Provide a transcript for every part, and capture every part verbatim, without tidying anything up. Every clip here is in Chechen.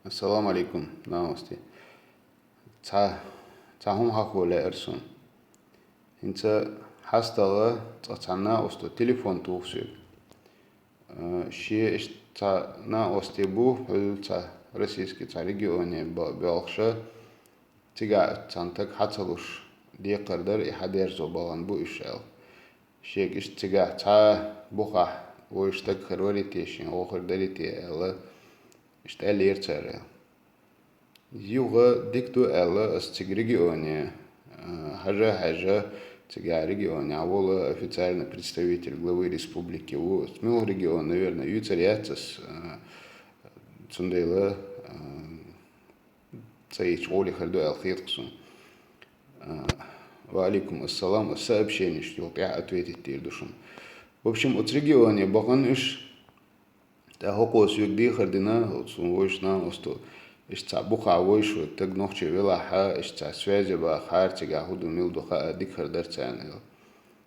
Ассаламу алейкум, новости. Цхьа, цхьа хӀума хьахуле арсун. ХӀинца хьастагӀа цкъа цхьа накъосто телефон туху соьга. Э, шен иштта цхьа накъосте бу, хьуьлла цхьа российский цхьа регионе бо-, боьлхуша, цигахь цхьана таг хьа ца луш декхар дар, и хьадерзо бахана бу уьш аьлла. Шега иштта цигахь цхьа бухахь вуьш таг хир варий те, шен гӀо хир дарий те аьлла, иштта аьллера цара. Юха дика ду аьлла, ас цига регионе, а, хьажа-хьажа, цигахь регионе а волу официальный представитель главы республики ву. Ас муьлха регион, наверное, юьйцур яц ас, а, цундела, а, цӀа йича гӀоле хир ду аьлла хета-кх суна. А, ва алейкум ассалам, ас сообщенеш юха тӀехь ответить дийр ду шуна. В общем, оцу регионе бахана уьш, ТӀаккха хӀокхо соьга дехар дина, оцу вуьш накъосто, иштта цхьа бухахь вуьш ву таг нохчи велахь, иштта цхьа связе бахахьара, цигахь хӀун ду, мила ду хаа, дика хир дара царна аьлла.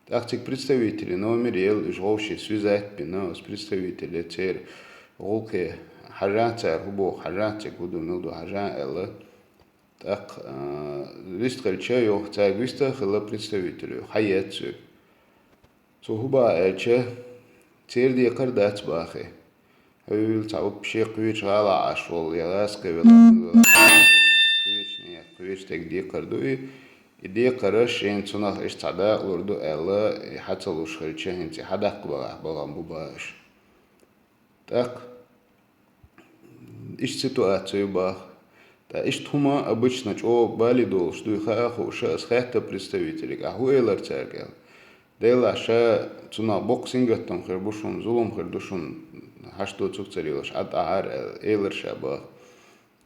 ТӀаккха цига представителе номер елла, уьш вовшийн связать бина, оцу представителе церан гӀуллакхе хьажахь цара, хӀун боху, хьажахь цига, хӀун ду, мила ду, хьажахь аьлла. ТӀаккха, а, вистхилча, юха цаьрга вист а хилла представителю, хьаэцна соьга. Цо хӀун боху аьлча, церан декхар дац боху. Хьуьлла цхьа вообще кхечу гӀалахь Ӏаш волу, я гӀазкхи велахь, кхечу нехан, кхечу стеган декхар ду и. И декхар шена цунах иштта цхьа дакъалур ду аьлла, и хьа ца луш хилча, хӀинца и хьадаккха бахахь бахана бу боху уьш. ТӀаккха иштта ситуаци ю боху. Ткъа иштта хӀума обычно чӀогӀа бале долуш дуй хаа а хууш, ас хаьттира представителега, ахь хӀун элира цаьрга аьлла. Делахь ша цунах боккха сингаттам хир бу шуна, зулам хир ду шуна, хьашт доцург ца лелаш, Ӏад ахьара аьлла, элира ша боху.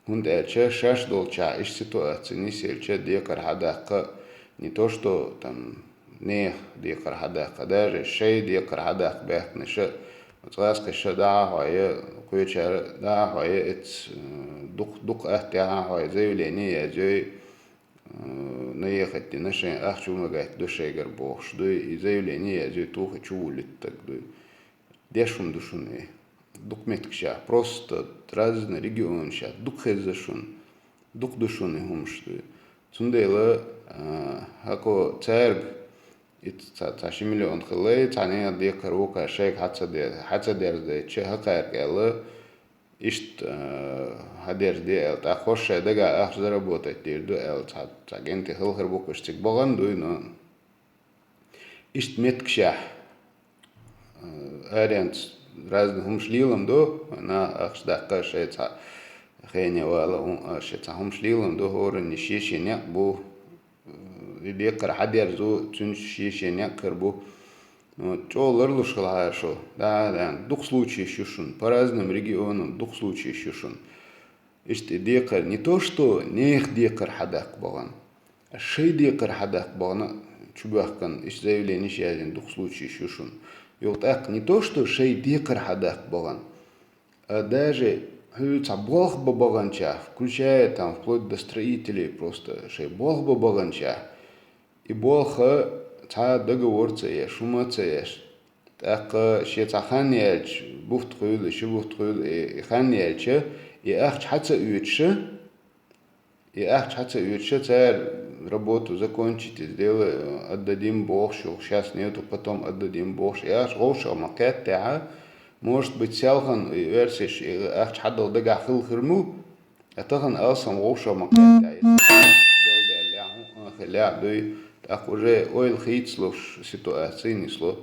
ХӀунда аьлча шаьш долчохь иштта ситуаци нисъелча декхар хьадаккха, не то что там нехан декхар хьадаккха, даже шайн декхар хьадаккха баьхкинарш а, оцу гӀазкхаша дӀа а хьой, кхечара дӀа а хьой, эцца, э, дукха, дукха атта а хьой, заявление язйой, э, наехать дина шайн, ахча вымогать до шайгара бохуш дуй, и заявление язйой, тухий чувуллуьйту стаг дуй. Деш хӀума ду шуна и. Дукха меттигашкахь, просто разный регионашкахь дукха хезна шуна. Дукха ду шуна и хӀумаш дуй. Цундела, а, хӀокхо цаьрга и цхьа, цхьа ши миллион хилла, цхьа нехан декхар вукхара шайга хьа ца де-, хьа ца дерзадайтича, хӀокхаьрга аьлла, иштта, а, хьадерзаде аьлла. ТӀаккха хӀорш шайн дагахь ахча заработать дийр ду аьлла, цхьа, цхьа кӀентий хила хир бу-кх уьш цига бахана дуй, но иштта меттигашкахь, э, аренца разный хӀумаш лелам до, нах ахча даккха шайн цхьа хене вала, хӀун, а, шайн цхьа хӀумаш лелам до, хӀоранна шен-шен некъ бу, э, и декхар хьадерзо, цуьнца шен-шен некъ хир бу. Ну, чӀогӀа ларлуш хилахьара шо. Да, да, дукха случаеш ю шуна, по разным регионам дукха случаеш ю шуна. Иштта и декхар не то что нехан декхар хьадаккха бахана, а шайн декхар хьадаккха бахана чубоьхкина, иштта заявленеш язйина дукха случаеш ю шуна. Юха тӀаккха не то что шайн декхар хьадаккха бахана, а даже хьуьлла цхьа болх бан баханчохь, включая там вплоть до строителей просто, шайн болх бан баханчохь, и болх цхьа договор ца еш, хӀума ца еш, тӀаккха шен цхьа хан яьлча, бутт хуьлу, ши бутт хуьлу, и, и хан яьлча, и ахча хьа ца оьцуша, и ахча хьа ца оьцуша, цара работу закончить сделай, отдадим бохуш, юха щас нету, потом отдадим бохуш, и ахча вовшах ма кхеттехьа, может быть, селхана и оьрсаша и ахча хьадала дагахь хила хир ду, а тахана алсам вовшах ма кхеттехьа, галдаьллехь, хӀун а хилехь дуй, тӀаккха уже ойла хийцалуш ситуаци нисло.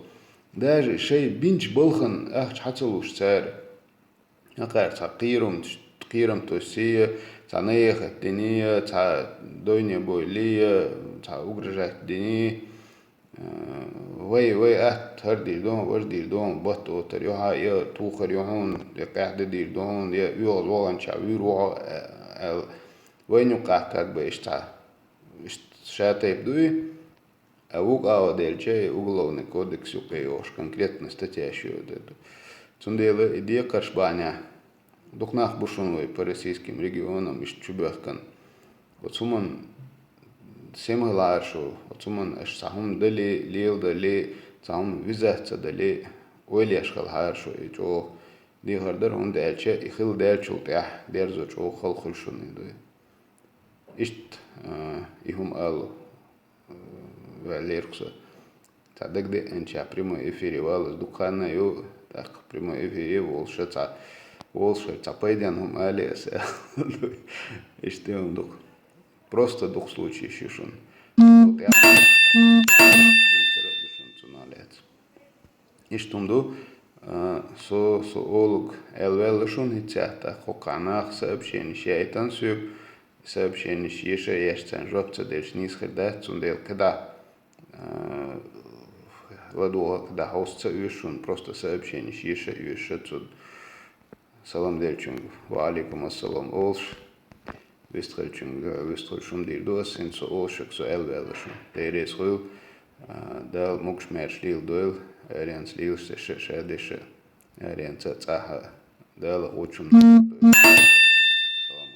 Даже шайн бинчу балхана ахча хьа ца луш цара. ХӀокхара цхьа кхерам, кхерам тоссийя, цхьа наехать динийя, цхьа дойне бойли, цхьа угрожать дини. Э, вай, вай атта хӀара дийр ду хьуна, важа дийр ду хьуна, бат отар ю хьан, я тухар ю хьуна, я къаьхьа де дийр ду хьуна, я оьгӀаз ваханчохь вуьйр ву хьо, э, аьлла. Вайна юккъехь как бы иштта цхьа, иштта ша тайпа дуй. А вукху агӀо делча, и Уголовный кодекс юккъе йогӀуш конкретно статьяш йоьду. Цундела и декхарш бахьанехь дукха нах бу шуна вай по российским регионам иштта чубоьхкина. Оцу хӀуманна сема хилахьара шу, оцу хӀуманна аша цхьа хӀума дали, леладали, цхьа хӀума виза ца дали, ойла еш хилахьара шу и чӀогӀа. Дехар дара, хӀунда аьлча и хила даьллачул тӀехьа дерзо чӀогӀа хала хуьлу шуна и дуй. Иштта, а, и хӀума ала, а, ваьллера со. Цхьа дагадеанчохь прямой эфире валлалц дукха хан ю, тӀаккха прямой эфире волуша цхьа, волуша цхьа пайденна хӀума алий аса аьлла. Иштта хӀума ду-кх. Просто дукха случайш ю шуна. Цунах лаьцна. Иштта хӀума ду, а, со, со олуг аьлла ваьлла шуна хӀинца, тӀаккха хӀокху наха сообщенеш яйтан соьга, сообщенеш еша а еш, царна жоп ца делча нийса хир дац, цундела кхидӀа, а, ладогӀа кхидӀа хьовса ца оьшу шуна, просто сообщенеш еша а оьшу цунна. Салам деллачуьнга ва алейкум ассалам олуш, вистхуьлучуьнга, вистхуьлуш хӀума дийр ду ас, хӀинца со олушшехь со аьлла ваьлла шуна. Дера реза хуьлда, а, Дала могуш-маьрша леладойла, аренца лелаш ца ша, ша деша, аренца а цӀахь а, Дала гӀучун. Салам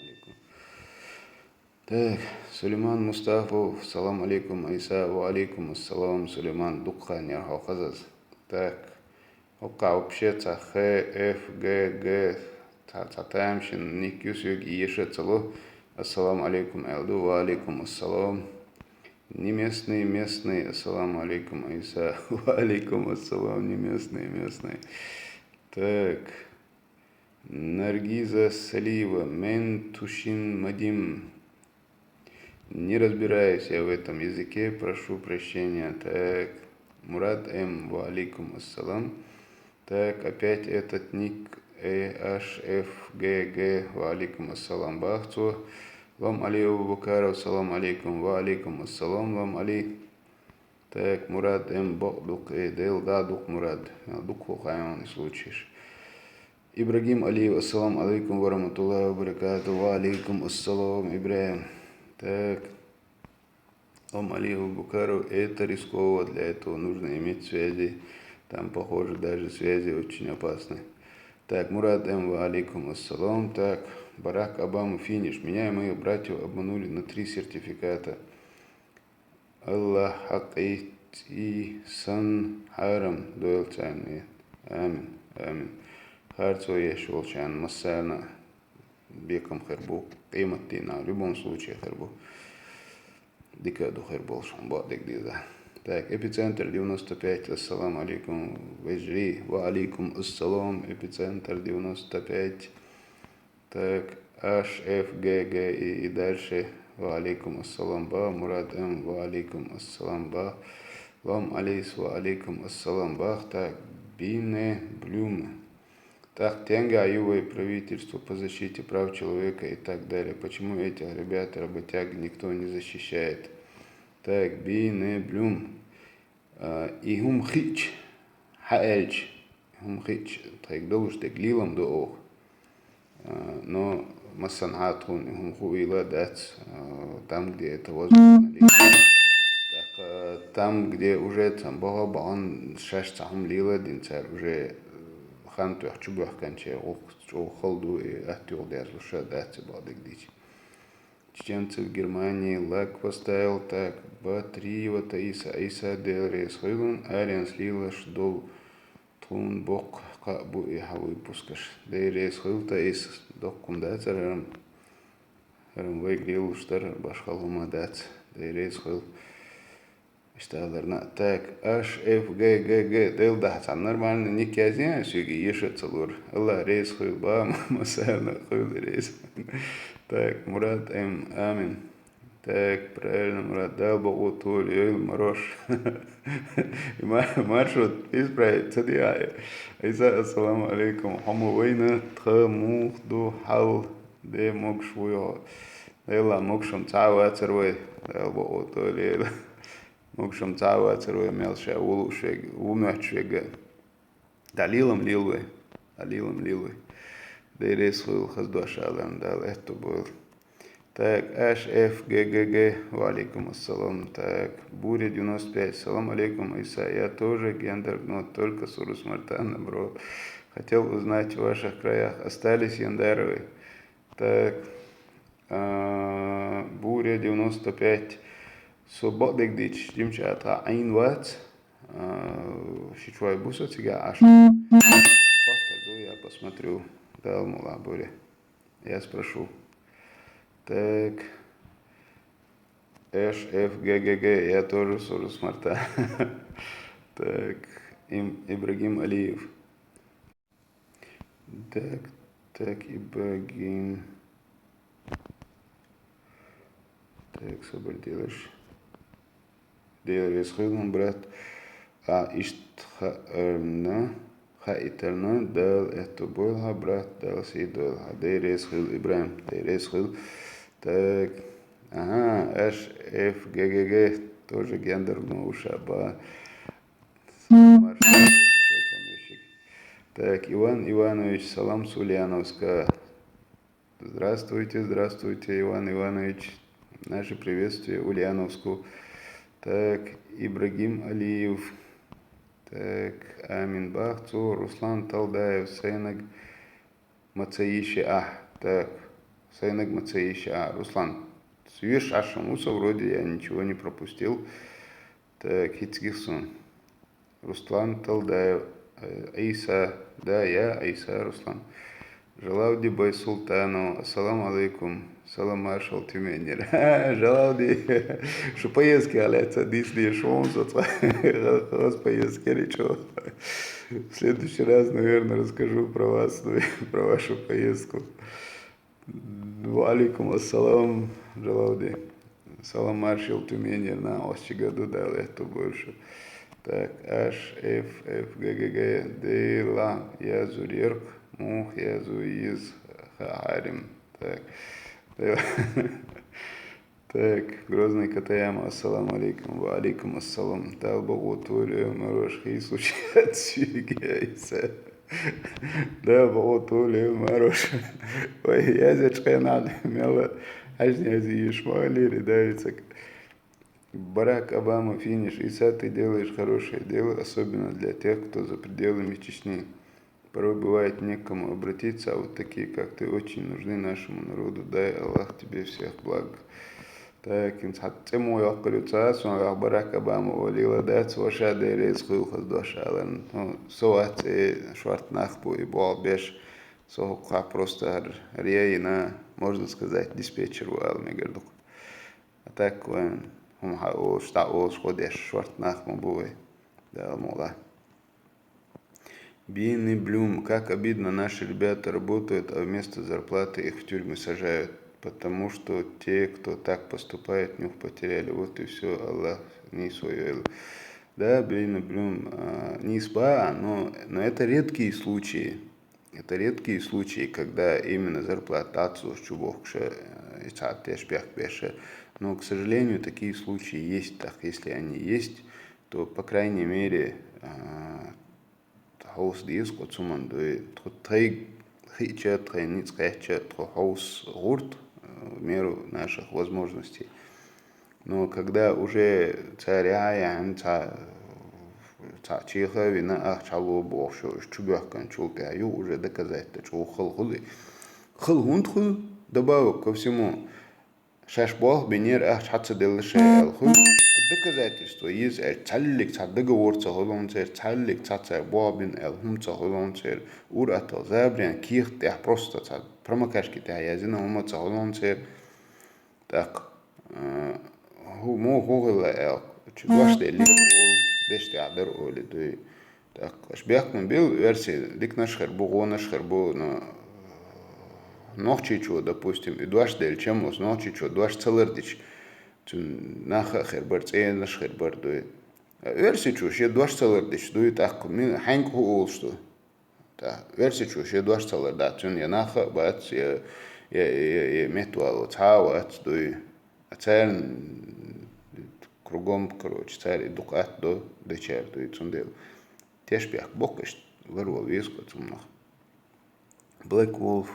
алейкум. Так, Сулейман Мустафов, салам алейкум, Айса, ва алейкум ассалам, Сулейман, дукха хан яра хьо хазаза. Так, хӀокхахь вообще цхьа Х, Ф, Г, Г, цхьа, цхьа тамашийна ник ю, соьга еша а ца ло. Ассаламу алейкум аьлла ду, ва алейкум ассалам. Не местный, местный, ассаламу алейкум, Айса, ва алейкум ассалам, не местный, местный. Так. Наргиза Салиева, мен тушин мадим. Не разбираюсь я в этом языке, прошу прощения. Так, Мурад М, ва алейкум ассалам. Так, опять этот ник, Э, Аш, Ф, Г, Г, ва алейкум ассалам, бах цо. Лом Али Абубакаров, салам алейкум, ва алейкум ассалам, Лом Али. Так, Мурад М, бакъ ду-кх, э, Дела дӀа ду-кх, Мурад. Дукха хьайна случайш. Ибрагим Алиев, ассаламу алейкум ва рахматуллахи ва баракатух. Ва алейкум ассалам, Ибрагим. Так. Ом Алиев Букаров, это рисково, для этого нужно иметь связи. Там, похоже, даже связи очень опасны. Так, Мурат М, ва алейкум ассалам. Так, Барак Обама, финиш. Меня и моих братьев обманули на три сертификата. Аллах хьакъ ицций сан хьарам дойла царна. Амин. Амин. Харцо еш волчарна массарна а бекхам хир бу, къематдийнахь в любом случае хир бу. Дика а ду хир болуш хьуна бакъдерг деза. Так, Эпицентр девяносто пять, ассаламу алейкум, вежарий. Ва алейкум ассалам, Эпицентр девяносто пять. Так, Аш Ф Г Г и, и дальше. Ва алейкум ассалам, ба. Мурат М, ва алейкум ассалам, ба. Лом Алис, ва алейкум ассалам, бах. Так, Бине Блюм. Так, тенга ю вай правительство по защите прав человека и так далее. Почему этих ребят, работяг, никто не защищает? Так, Бине Блюм. А, и хӀума хиъча, хьан аьлча, и хӀума хиъча, тхайга долуш дерг лелам ду оха. А, но массанхьа тхуна и хӀума хуийла а дац, а, там, где это возможно, лелам. ТӀаккха там, где уже цхьана баха а бахана, шаьш цхьа хӀума лела а дина, цара уже, а, хан тоьхна чубоьхканчеран гӀуллакх чӀогӀа хала ду, и атта юха дерзалуш а дац и бакъдерг дича. Чеченцы в Германии лайк поставил, так, Батриева Таиса, Айса, Дела реза хуьлда, аренца лелаш долу тхуна боккха кхаъ бу и хьан выпускаш. Дела реза хуьлда, Таиса, доккха хӀума дацара хӀара-м. ХӀара-м вайга лелалуш дара, башхалла хӀума дац. Дела реза хуьлда. Иштта аларна. Так, Аш Ф Г Г Г, Дела дахьа цхьа нормальный ник язъян соьга, еша а ца лора. Аллах реза хуьлда, ба, массарна а хуьлда реза. Так, Мурат М, амин. Так, правильно, Мурат, Дала бакъо толайойла, Марош. И ма-, маршрут исправить ца дехьа. Айса, ассаламу алейкум. Хьо ма вайна, тхан муха ду хьал, де могуш вуй хьо. Дела могушам цхьа а вацара вай, Дала бакъо толайойла. Могушам цхьа а вацара вай, мел ша ву лууш верг, ву моьттуш верг. ДӀа лелам лела вай. ДӀа лелам лела вай. Дела реза хуьлда, хаза дош аларна Дала аьтто бойла. Так, Аш Ф Г Г Г, ва алейкум ассалам. Так, Буря девяносто пять, салам алейкум, Иса. Я тоже Гендерг, но только с Урус-Мартана, бро. Хотел узнать, в ваших краях остались Яндаровы? Так, а, Буря девяносто пять. Со бакъдерг дийцича, жимчу а тхан Ӏийна вац. А, ши чу вай бу со цигахь Ӏаш. Асфальт ду я по Смотрю, Дала мукъ лахь, Боря. Я спрошу. Так. Ш Ф Г Г Г, я тоже с Урус Марта. Так, Им- Ибрагим Алиев. Так, так, Ибрагим. Так, сабур де, Дела реза хуьлда, брат. А, иштта хаийта, хаийтарна Дала аьттув бойла хьа, брат, Дала сий дойла хьа. Дела реза хуьлда, Ибрагим, Дела реза хуьлда. Так, ага, Ш Ф Г Г Г, тоже гендер, ну, уж аба. Так, Иван Иванович, салам с Ульяновска. Здравствуйте, здравствуйте, Иван Иванович. Наше приветствие Ульяновску. Так, Ибрагим Алиев. Так, амин бах цо, Руслан Талдаев, сайнаг ма ца йийши ахь. Так, сайнаг ма ца йийши ахь, Руслан. Соьш Ӏаш хӀума ву со, вроде я ничего не пропустил. Так, хӀинцгих сона. Руслан Талдаев, э, Ӏийса, да, я Ӏийса, Руслан. Жалавди Байсултанов, ассаламу алейкум. Салам маршал Тюменера. Жалавди, шу поездки алаьца дийсде шу вон со цкъа. Хас поездки речу. В следующий раз, наверное, расскажу про вас, ну, про вашу поездку. Ва алейкум ассалам, Жалавди. Салам маршал Тюменера, на, осчигаду, Дала аьттув бойла шу. Так, Ш Ф Ф Г Г Г, дела язъяр-кх, муха язъю еза, ха хьарим. Так. Так, Грозный Катаяма, ассаламу алейкум. Ва алейкум ассалам. Дала бакъо тойла, марош хи случается. Дала бакъо тойла, марош. Вай, язъеча хенахь мел хьаьжна язъеш ма хилира, да, вицак. Барак Обама финиш. Иса, ты делаешь хорошее дело, особенно для тех, кто за пределами Чечни. Порой бывает не к кому обратиться, а вот такие, как ты, очень нужны нашему народу. Дай Аллах тебе всех благ. Так, хӀинца хьан цӀе мо йоккхур ю ца, сон йоккха Барак Обама олийла дац, ваша, Дела реза хуьлда хаза дош аларна. Ну, со вац, э, шортта нах бу и болх беш. Со хӀокхахь просто хӀара рейна, можно сказать, диспетчер ву ала мегар ду-кх. А так вайн хӀума хьаолуш, дӀаолуш гӀо деш шортта нах ма бу вай. Дала мукъ лахь. Бини Блюм. Как обидно, наши ребята работают, а вместо зарплаты их в тюрьмы сажают, потому что те, кто так поступает, нюх потеряли. Вот и все, Аллах нийса войла. Да, Бини Блюм, а, нийса ба, но, но это редкие случаи. Это редкие случаи, когда именно зарплата дӀа ца луш чубохкуш, э, и цхьа теш бехк беш. Но, к сожалению, такие случаи есть. Так, если они есть, то, по крайней мере, а, хьовса деза кху цуман дуй. Тхо тхайга хиъча, тхайн ницкъ кхаьчча, тхо хьовса гӀурт, э, в меру наших возможностей. Но когда уже цара яхьа яхьна, цхьа, цхьа чеха а вина, ахча хьалуо бохуш, уьш чубоьхканчул тӀаьхьа ю уже доказательство, чӀогӀа хала хуьлу. Хала хӀунда хуьлу? Добавок ко всему, шаьш болх бинера, ахча хьа ца делла шайн аьлла хуьлу. Доказательство еза аьлча, цхьаллиг цхьа договор ца хуьлу хьуна церан, цхьаллиг цхьа цара болх бина аьлла хӀума ца хуьлу хьуна церан, ур-атталла, забрен кехат тӀехь просто цхьа промокашки тӀехь язйина хӀума ца хуьлу хьуна церан. ТӀаккха, э, хӀу-, муха хӀу хилла аьлла, чу дош деллера олу, деш тӀехь дара олий дуй. ТӀаккха аша бехк ма билла, оьрсий диканаш хир бу, гӀонаш хир бу, но нохчийчо, допустим, и дош делча, оцу нохчийчо дош ца лардича, цуьнан нах а хир бара, цӀенаш хир бара дуй. Оьрсийчо шен дош ца лардича дуй, тӀаккха ми-, хьаьнга хӀу олуш ду? ТӀаккха оьрсичо шен дош ца лардац, цуьнан я нах а бац, я, я, я, я меттавало цхьа а вац дуй. А царна кругом, короче, цара и дукха атта до дечара дуй, цундела тешбехк боккхуш ларвала веза кху цунах. Black Wolf.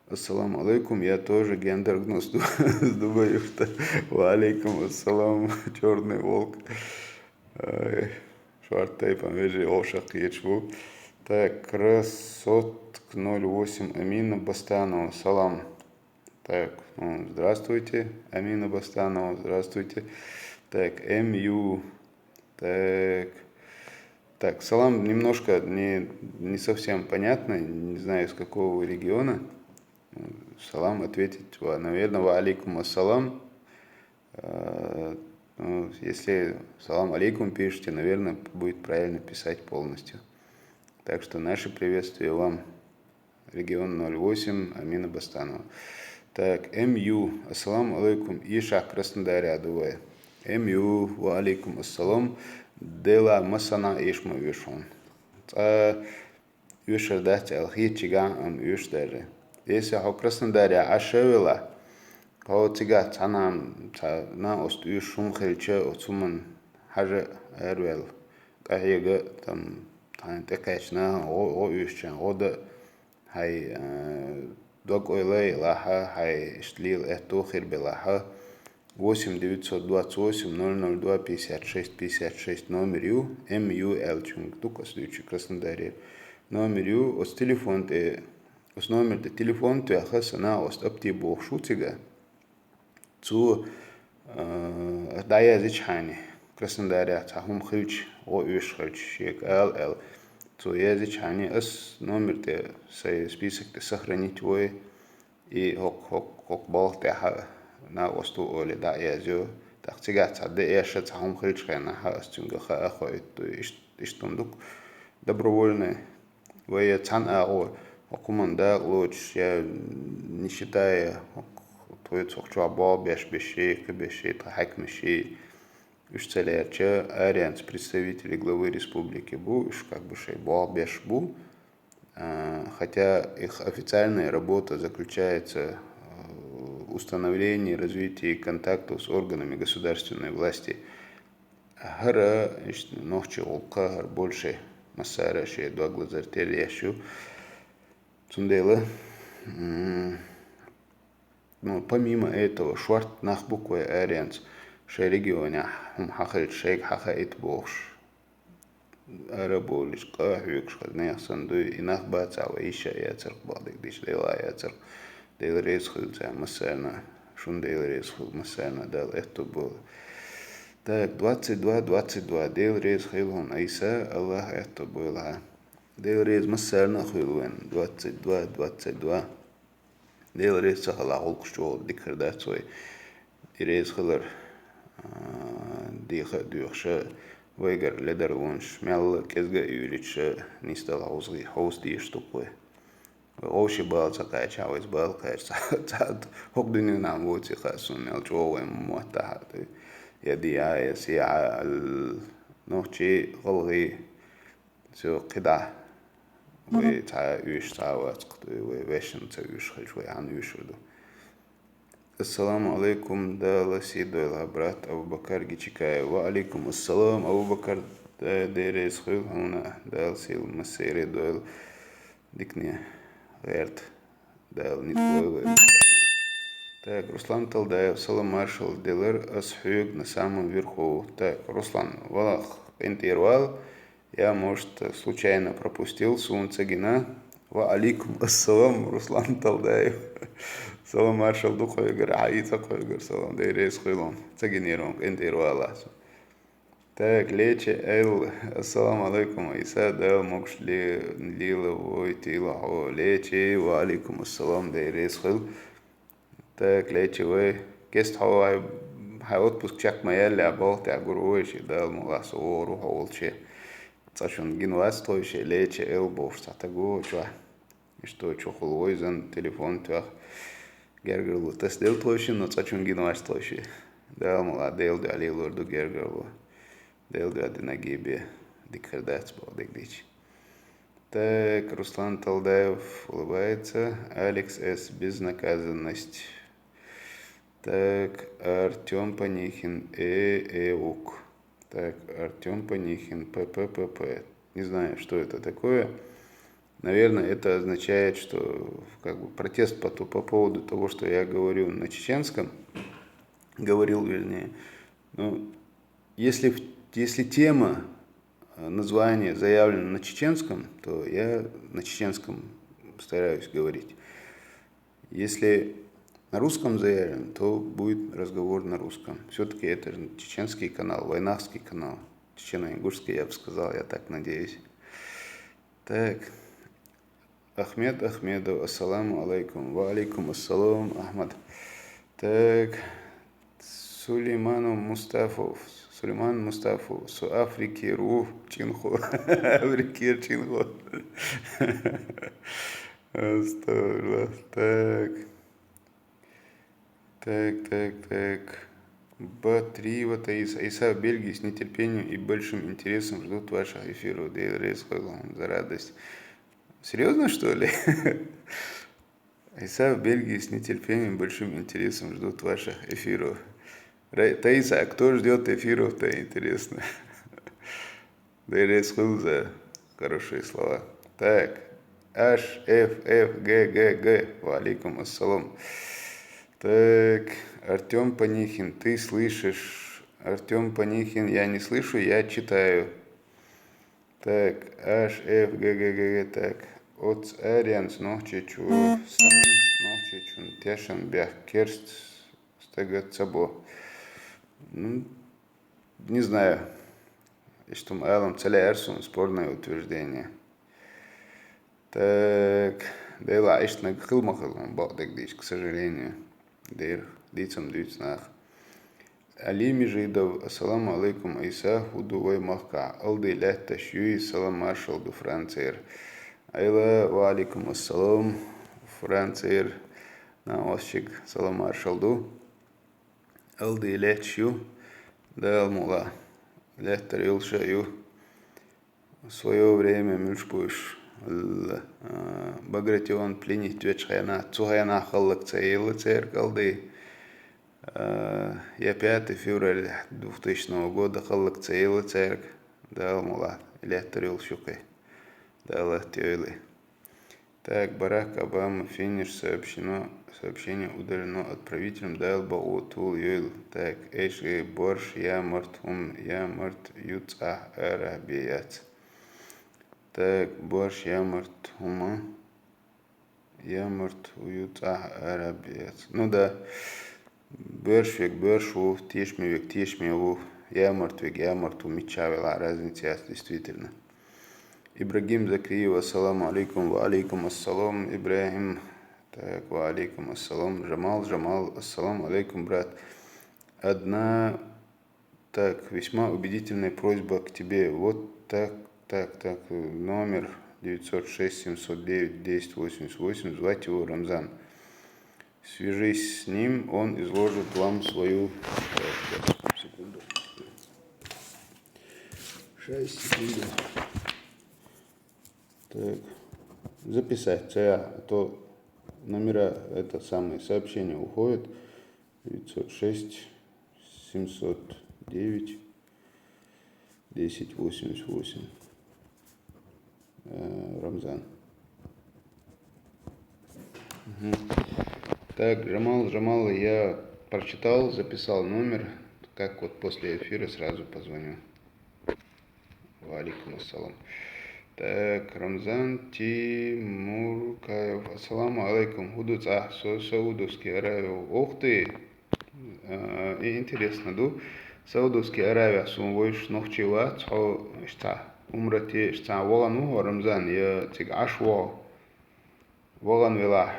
Ассаламу алейкум, я тоже гендер гнус ду-, сдубаюшта. Ва алейкум ассалам, чёрный волк. Ай, шорт тайпан вежарий, оша кхеташ ву. Так, Красотк ноль восемь, Амина Бастанова, салам. Так, ну, здравствуйте, Амина Бастанова, здравствуйте. Так, М Ю. Так, Так, салам немножко не, не совсем понятно, не знаю, из какого вы региона. Салам ответить, ва- наверное, ва алейкум ассалам. Э, ну, если салам алейкум пишете, наверное, будет правильно писать полностью. Так что наше приветствие вам. Регион ноль восемь, Амина Бастанова. Так, М Ю, ассаламу алейкум, ишак Краснодаре адувай. М Ю, ва алейкум ассалам, дела масана ишма вишун. Ца вишар дать ал хичига ам виш даже. Если хо Краснодаре ашевела, хо цига цанам цана ост вишум хилча оцуман хажа эрвел. Кахига там тан текачна, го го вишчан, года хай дог ойлай лаха, хай штлил эту хирбе лаха. Восемь девятьсот двадцать восемь ноль ноль два пятьдесят шесть пятьдесят шесть номер ю, М Ю Л чунг тук ост вичи Краснодаре. Номер ю, ост телефон те, ост номер те телефон те хасана ост апти бох шутига. Цу э, да язычхани. Краснодаре цахум хилч, го виш хилч, шек ал ал. Цу язычхани ас номер те сай список те сохранить вой. И хок хок хок балх те ха на осту оле да язю. Так цига ца де яша цахум хилч хена ха ас цунга ха ахо итту ишт иштундук. Добровольный. Вая цан агъо хокуман да лоч я не считая твой цохчуа бал беш беши кабеши тахакмеши. Уж целерча арианц представители главы республики бу уж как бы шей бал беш бу. Хотя их официальная работа заключается в установлении и развитии контактов с органами государственной власти. Хара нохчи гъулкъа хар больше массара ше дог лазар тел яшу. Цундела, ну, помимо этого, шварт нах буквы арианц ше регионе хум хахрит шейг хаха ит бохш. Ара болиш, къа хьюкш хазне яхсан дуй, и нах баца ва иша я царк бадик диш дела я царк. Дел рез хилца массарна, шун дел рез хил массарна дал эту бол. Так, двадцать два, двадцать два, дел рез хилун айса, Аллах эту бол ха. Дел рез массарна хилвен, двадцать два, двадцать два. Дел рез сахала гъулкъ чугъул дикрда цой. И рез хилар диха дюхша вайгар ледар лунш, мял кезга юричша нистал хаузги хаус диеш туквай. Овши бал ца кайча, вайс бал кайча, цад хок дунин ам воци хасун, мял чугъул вай муатта хаты. Я дия, я сия ал нохчи гъулгъи. Всё, кида. Вай ца уьш ца вацк, вай вешен ца уьш хилч, вай ан уьш вду. Ассаламу алейкум, Дала си дойл, брат Абубакар Гичикаев. Ва алейкум ассалам, Абубакар, да дерес хуйл хуна, Дала сил масере дойл. Дикне гъерт. Дал нит лой. Так, Руслан Талдаев, салам маршал делер, ас хьюг на самом верху. Так, Руслан, валах, пентирвал, я, может, случайно пропустил, сун цагина. Ва алейкум ассалам, Руслан Талдаев. Салам маршал ду хойгар, аица хойгар, салам дерес хуйлон. Цагинирон, пентирвала. Так, лечи эл, ассаламу алейкум, Иса, да, мокш ли, лила, вой, тила, хо, лечи, ва алейкум ассалам, да, рес хил. Так, лечи, вой, кест, хо, хай, хай отпуск чак ма яли, а бол, та, гур, вой, ши, да, мугас, о, ру, хо, волчи. Цачун гин вас, той, ши, лечи, эл, бош, цата, го, чуа. Ишто чухул войзан телефон тях. Гергерлу тас дел тойши, но цачун гин ваш тойши. Дал мала дел дали лорду гергерлу. Дел дали на гибе. Дикардац бал дигдич. Так, Руслан Талдаев улыбается. Алекс С. Безнаказанность. Так, Артём Панихин. Э, э, ук. Так, Артём Панихин. П П П П. Не знаю, что это такое. Наверное, это означает, что как бы протест по, ту- по поводу того, что я говорю на чеченском, говорил, вернее. Ну, если, в- если тема, э, название заявлено на чеченском, то я на чеченском стараюсь говорить. Если на русском заявлено, то будет разговор на русском. Все-таки это же чеченский канал, вайнахский канал. Чечено-ингушский, я бы сказал, я так надеюсь. Так. Ахмед Ахмедов, ассаламу алейкум. Ва алейкум ассалам, Ахмад. Так. Сулейманов Мустафов. Сулейман Мустафов. Со Африкера ву чӀинхо. Африкера чӀинхо. Астагфируллах. Так. Так, так, так. Батриева Таиса. Иса в Бельгии с нетерпением и большим интересом ждут ваших эфиров. Дел рейс за радость. Серьезно, что ли? Иса в Бельгии с нетерпением и большим интересом ждут ваших эфиров. Ра- Таиса, а кто ждет эфиров-то, интересно? Дел рейс хуил за хорошие слова. Так. H F F G G G. Ва алейкум ассалам. Так. Артем Панихин, ты слышишь? Артем Панихин, я не слышу, я читаю. Так. H F G G G G. Так. Оц Арианс нохчечу. Сан нохчечун тяшан бях керст стага цабо. Ну, не знаю. Иштум алам цале арсун спорное утверждение. Так, дела иштнаг хилмахал бакъдагдиш, к сожалению. Дер, дицам дуц нах. Али Межидов, ассаламу алейкум, Айса, худувай махка, алды лятта шюи, салам маршал ду Францер. Айла, ва алейкум ассалам, Францер, на осчиг, салам маршал ду. Алды летш ю, дал мула, леттар юлша ю. В свое время мюльш буш, л-, а, Багратион пленить веч хайна, цу хайна халлак цаила церк алды. А, я пятого февраля двухтысячного года халлак цаила церк, дал мула, леттар юлшукы. Дал леттар юлы. Так, Барак Обама, финиш, сообщено, сообщение удалено отправителем, дал баутул юйл. Так, эш, э, борш, я мартхум, я март юцах арабияц. Так, борш, я мартхума, я март юцах арабияц. Ну да. Бӧрш век бӧрш ву, тешме век тешме ву, ямарт век ямарт ву, мичча вела разница яц, действительно. Ибрагим Закриев, ассаламу алейкум. Ва алейкум ассалам, Ибрагим. Так, ва алейкум ассалам. Жамал, Жамал, ассаламу алейкум, брат. Одна, так, весьма убедительная просьба к тебе. Вот так, так, так, номер девятьсот шесть семьсот девять десять восемьдесят восемь, звать его Рамзан. Свяжись с ним, он изложит вам свою... Так, секунду. Шесть секунд. Так. Записать. А то номера, это самое, сообщение уходит. Девятьсот шесть семьсот девять десять восемьдесят восемь. Э, Рамзан. Мгм. Так, Жамал, Жамал, я прочитал, записал номер. Как вот после эфира сразу позвоню. Ва алейкум ассалам. Так, Рамзан Тимуркаев. Ассаламу алейкум. Худуц, а, со-, Саудовский Аравия. Ух ты! А, и интересно, ду? Саудовский Аравия сун войш нохчи вац, хо, шта, умрати, шта, волан ву, Рамзан, я циг аш вол. Волан вела,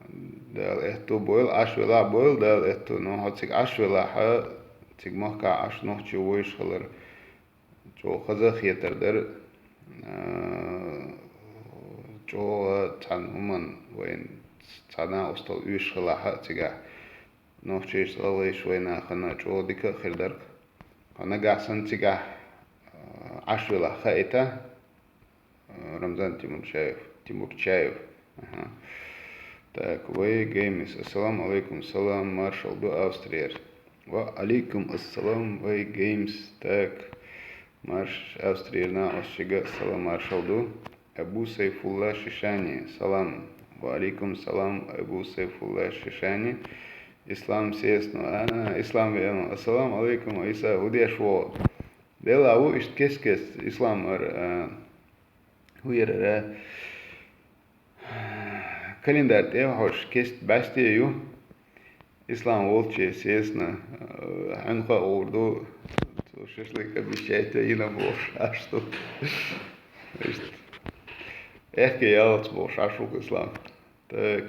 дал эту бойл, аш вела бойл, дал эту, но хо циг аш вела, ха, циг махка аш нохчи войш халар. Чо хаза хетар дар, а, чо цан уман вайн цана устал уйш хала ха цига. Нохчиш, гӀалгӀиш вайна хана чӀо дика хир дарг. Хана гахсан цига, а, Ӏаш вела хаита, а, Рамзан Тимурчаев, Тимурчаев. Аха. Так, Вай Геймс. Ассаламу алейкум. Салам, маршал ду Австрияр. Ва алейкум ассалам, Вай Геймс. Так, марш Австрияр на осчига салам, маршал ду. Абу Сайфулла Шишани, салам. Ва алейкум салам, Абу Сайфулла Шишани. Ислам сесно. А, Ислам вену. Ассаламу алейкум, Иса, худеш во. Дела ву ишт кес-кес, Ислам ар, а, хуер ара. Календарь те хош кест басте ю. Ислам волче сесно, э, хьанха урду, Шашлык обещать, а и нам бохуш, а что? Иштта. Эхь, кхы ялац бохуш, а шу Ислам. Так.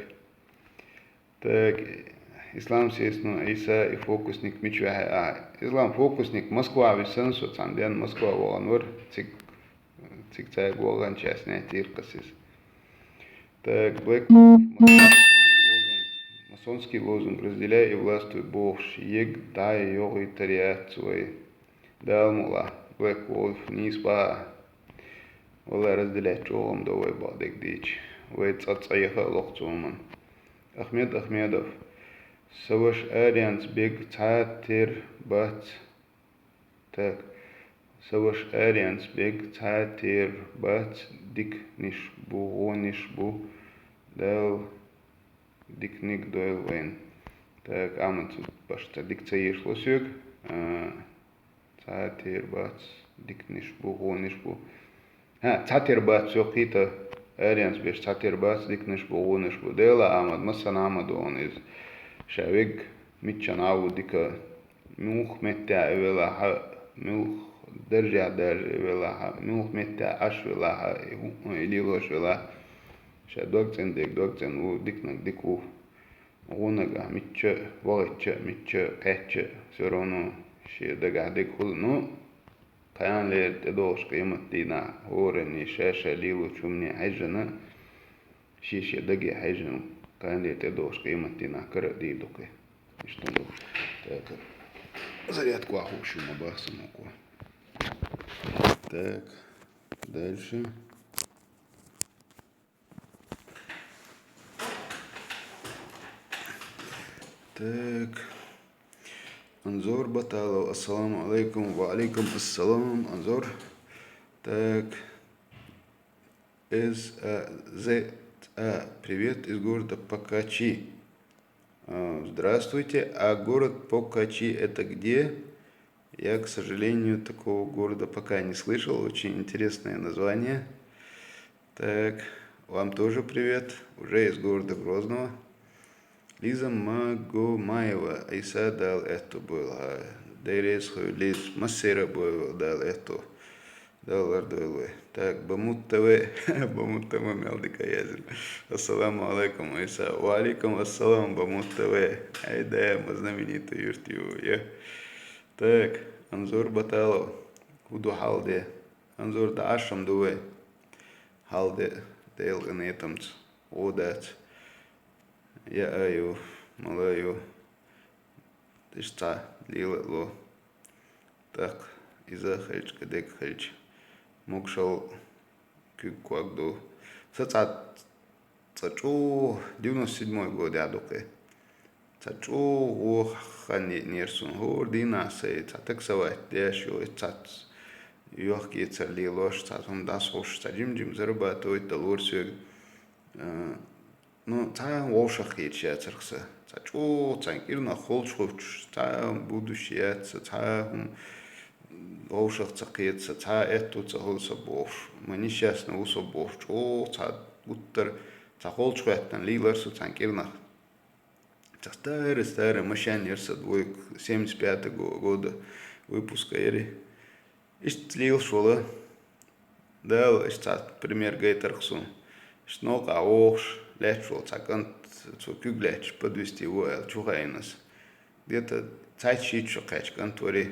Так, Ислам сесну, Иса и фокусник мича ваьхьа а? Ислам, фокусник Москва виссан, со цхьана денна Москва вахана вара, цига, цига цаьрга вахана часть нетиркас иза. Так, Black Wolf, масонский лозунг, масонский лозунг, разделяй и властвуй бохуш, ег дай йогӀуйтар яц вай. Дала мукъ лахь, Black Wolf, нийса баха. Валлай, разделять чӀогӀа ма до вай бакъдерг дийча. Вай цӀа, цӀа яха а лоху цу хӀуманна. Ахмед Ахмедов. Сан ваша Аренца бега цхьа тера бац. Так. Сан ваша Аренца бега цхьа тера бац, диканаш бу, гӀонаш бу. Дала диканиг дойла вайна. Так, амма ца, башха ца дика ца ешало соьга. А, цхьа тера бац, диканаш бу, гӀонаш бу. ХӀа, цхьа тера бац, соьга кхийтта, Аренца беш цхьа тера бац, диканаш бу, гӀонаш бу. Дела, Ахьмад, массанхьа а ма ду хьуна иза. Ша вега миччанхьа а ву дика, муьлхха меттехь а велахь а, муьлхха даржехь даржа а велахь а, муьлхха меттехь Ӏаш велахь а, и хӀу-, и лелош велахь а, ша дог цӀена дерг дог цӀена ву, диканиг дика ву. ГӀонаг ахь мичча а вахийтча а, мичча а кхаьчча а, всё равно шен дагахь дерг хуьлу. Ну, кханалера тӀедогӀучу къематдийнахь хӀоранна ша-ша лелочу хӀумане хьаьжжина, шен-шен даге хьаьжжина, кханалера тӀедогӀучу къематдийнахь кара а дийр ду кхин. Иштта ду. Так, зарядка охьахууш ю ма бахса мукъо. Так, дальше. Так. Анзор Баталов, ассаламу алейкум. Ва алейкум ассалам, Анзор. Так. С А З А, привет из города Покачи. А, здравствуйте. А город Покачи это где? Я, к сожалению, такого города пока не слышал. Очень интересное название. Так, вам тоже привет. Уже из города Грозного. Лиза Магомаева, Ӏийса, Дала аьтту бойла хьан. Деррис хуьлда, Лиза, массера а бойла, Дала аьтту. Дала лардойла вай. Так, Бамут Т В, Бамут Т В мел дика яздина. Ассаламу алейкум, Ӏийса. Ва алейкум ассалам, Бамут Т В. Ай да, ма знаменитый юрт ю, я. Так, Анзор Баталов, хӀун ду хьал де? Анзор, дӀа Ӏаш ма ду вай. Хьал де, Делан къинхетамца, гӀо дац. Яа ю, мала ю, иштта цхьа лела а ло. ТӀаккха иза хилча, кхидерг хилча, могушалла, куьг ког ду. Сан цхьа, цхьа чӀогӀа, девяносто седьмой годехь ду кхин. Цхьа чӀогӀа вон хан еанера суна. ХӀора дийнахь сайн цхьа таксовать деш йолу, цхьацца йохк-эцар лелош, цхьа хӀума дӀасхьош, цхьа жим-жим зарабатывать далора соьга. Э, ну, цхьа а вовшах кхеташ яцарх сан. Цхьа чӀогӀа цхьана кӀирнах холчухуьйтуш, цхьа а будущее яц сан, цхьа а хӀума вовшах ца кхета сан, цхьа а аьтту ца хуьлу сан бохуш. Ма несчастный ву со бохуш, чӀогӀа цхьа гуттар, цхьа холчухӀоьттина лийлара со цхьана кӀирнах. Цхьа старый, старый машен яра сан, двойка, семьдесят пятого года выпуска яра. Иштта лелаш волу. Дала иштта цхьа пример гайтарх суна. Иштта новкъахь вогӀуш, лаьтташ волу цхьа кӀант, цо куьг лаьтташ подвести ву аьлла, чу хаийна ас. Где-то цхьайтта-шийтта шо кхаьчна кӀант вара.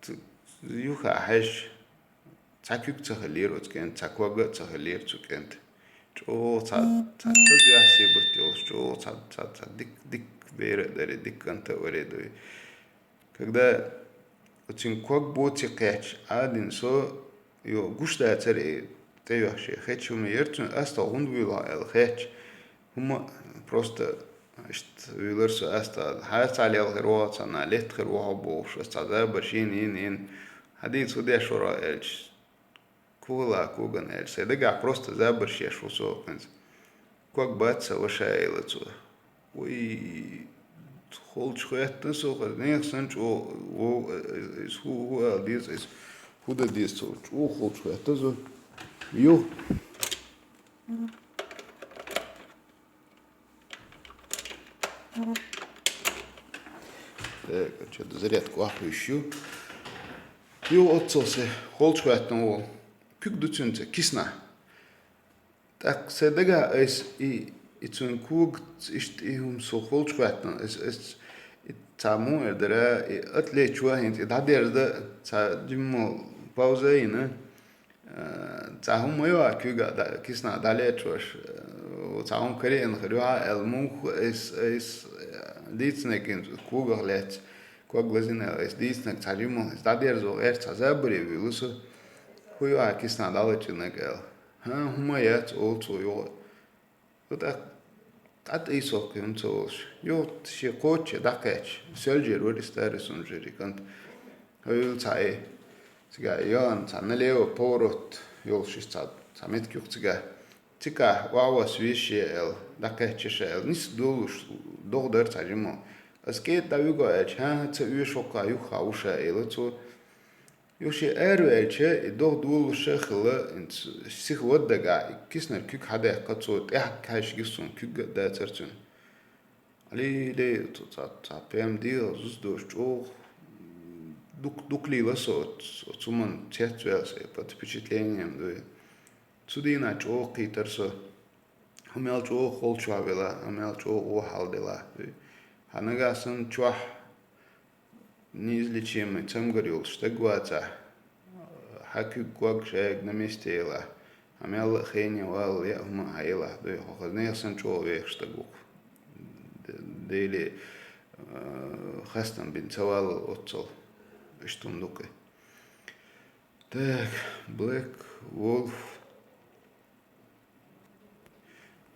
Ц-, юха хьаьжча, цхьа куьг ца хиллера оцу кӀентан, цхьа ког а ца хиллера цу кӀентан. ЧӀогӀа цхьа, цхьа чазоьхьа сибат йолуш, чӀогӀа цхьа, цхьа, цхьа дик, дик бер а дара, дик кӀант а вара дуй. Когда оцуьнан ког боций кхаьчча, Ӏадина со, йо, гуш дацара и тӀейоьхна шен хеташ хӀума яра цуьнан, астагӀа хӀунда вуьйлу хьо аьлла хаьттича, хӀумма а просто иштта вуьйлура со астагӀа. Хьан ас цхьа лелла хир ву хьо, цхьа летта хир ву хьо бохуш, ас цхьа забарш йина, йина, йина. Хьан дийца хӀун деш вара хьо аьлча, когал, коган аьлча, сайн дагахь просто забарш еш ву со хӀинца. Ког бац сан ваша, элира цо. Вай, холчухӀоьттина со, хӀара нехан санна чӀогӀа вов, иза хӀу, хӀу ала деза, иза хӀу дан деза цо, чӀогӀа холчухӀоьттина со. Ю. Э, чё-то зарядку ахующую. Ю отцовсе холчхваттан вол. Куьг ду цуьнца кисна. ТӀаккха се дага айс и, и цуьн куг, ишт и хум со холчхваттан. Эс, эс, и ца му эрдара, и атлет чуа хинт, и дадерда, ца диммо пауза ина. Э, цхьа хӀума ма йоагӀа куьйга да-, кисна дӀалечваш, э, цхьа хӀума кариъна хир ю хьа аьлла, мух айс, айс, э, дийцинарг кугах лаьцна, ког лазина аьлла, айс дийцинарг цхьа жимма, айс дӀадерзо гӀерта цхьа забаре вуьйлу со, хӀу ю хьа кисна дӀалечинарг аьлла. ХӀа, хӀума яц олу цо юха. ХӀу тӀаккха къат ийсо кхин ца волуш. Юха шен кхочче дӀакхаьчча, соьлжер вара и старый сунжери кӀант. Хьуьлла цхьа и, цигахь йогӀана цхьа налево поворот йолуш иза цхьа, цхьа меттиг юха цигахь. Цигахь охьавосса веза шен аьлла, дӀакхаьчча ша аьлла. Ниса долуш догӀа дара цхьа жимма. Ас кӀеда дӀавуьгу аьлча, хӀан-хӀа ца оьшу хӀокхахь юххехь ву ша, элира цо. Юха шен араваьлча, и догӀа долуш а хилла, сиха ваддагахь, и киснара куьг хьадаьккха цо, тӀаьхьа кхаьчча гиссуна куьг а дацара цуьнан. Ле, ле, цо цхьа, цхьа прям дегӀа зуза доцуш чӀогӀа дукха, дукха лийла со оцу, оцу хӀуманна цецваьлла, сан под впечатлением дуй. Цу дийнахь чӀогӀа кхийтара со. ХӀумел чӀогӀа холчохь велахь, хӀумел чӀогӀа охьалделахь дуй. Хьан нагахь санна чохь неизлечимый цамгар йолуш стаг вацахь, хьан куьг ког шайга на месте елахь, хьан мелла а хене валла яа хӀума а хьан елахь дуй, хьо хаза нехан санна чӀогӀа вехаш стаг ву-кх. Д-, Деле, э, хастам бина ца валлал оццал. Иштта хӀума ду-кх и. Так, Black Wolf.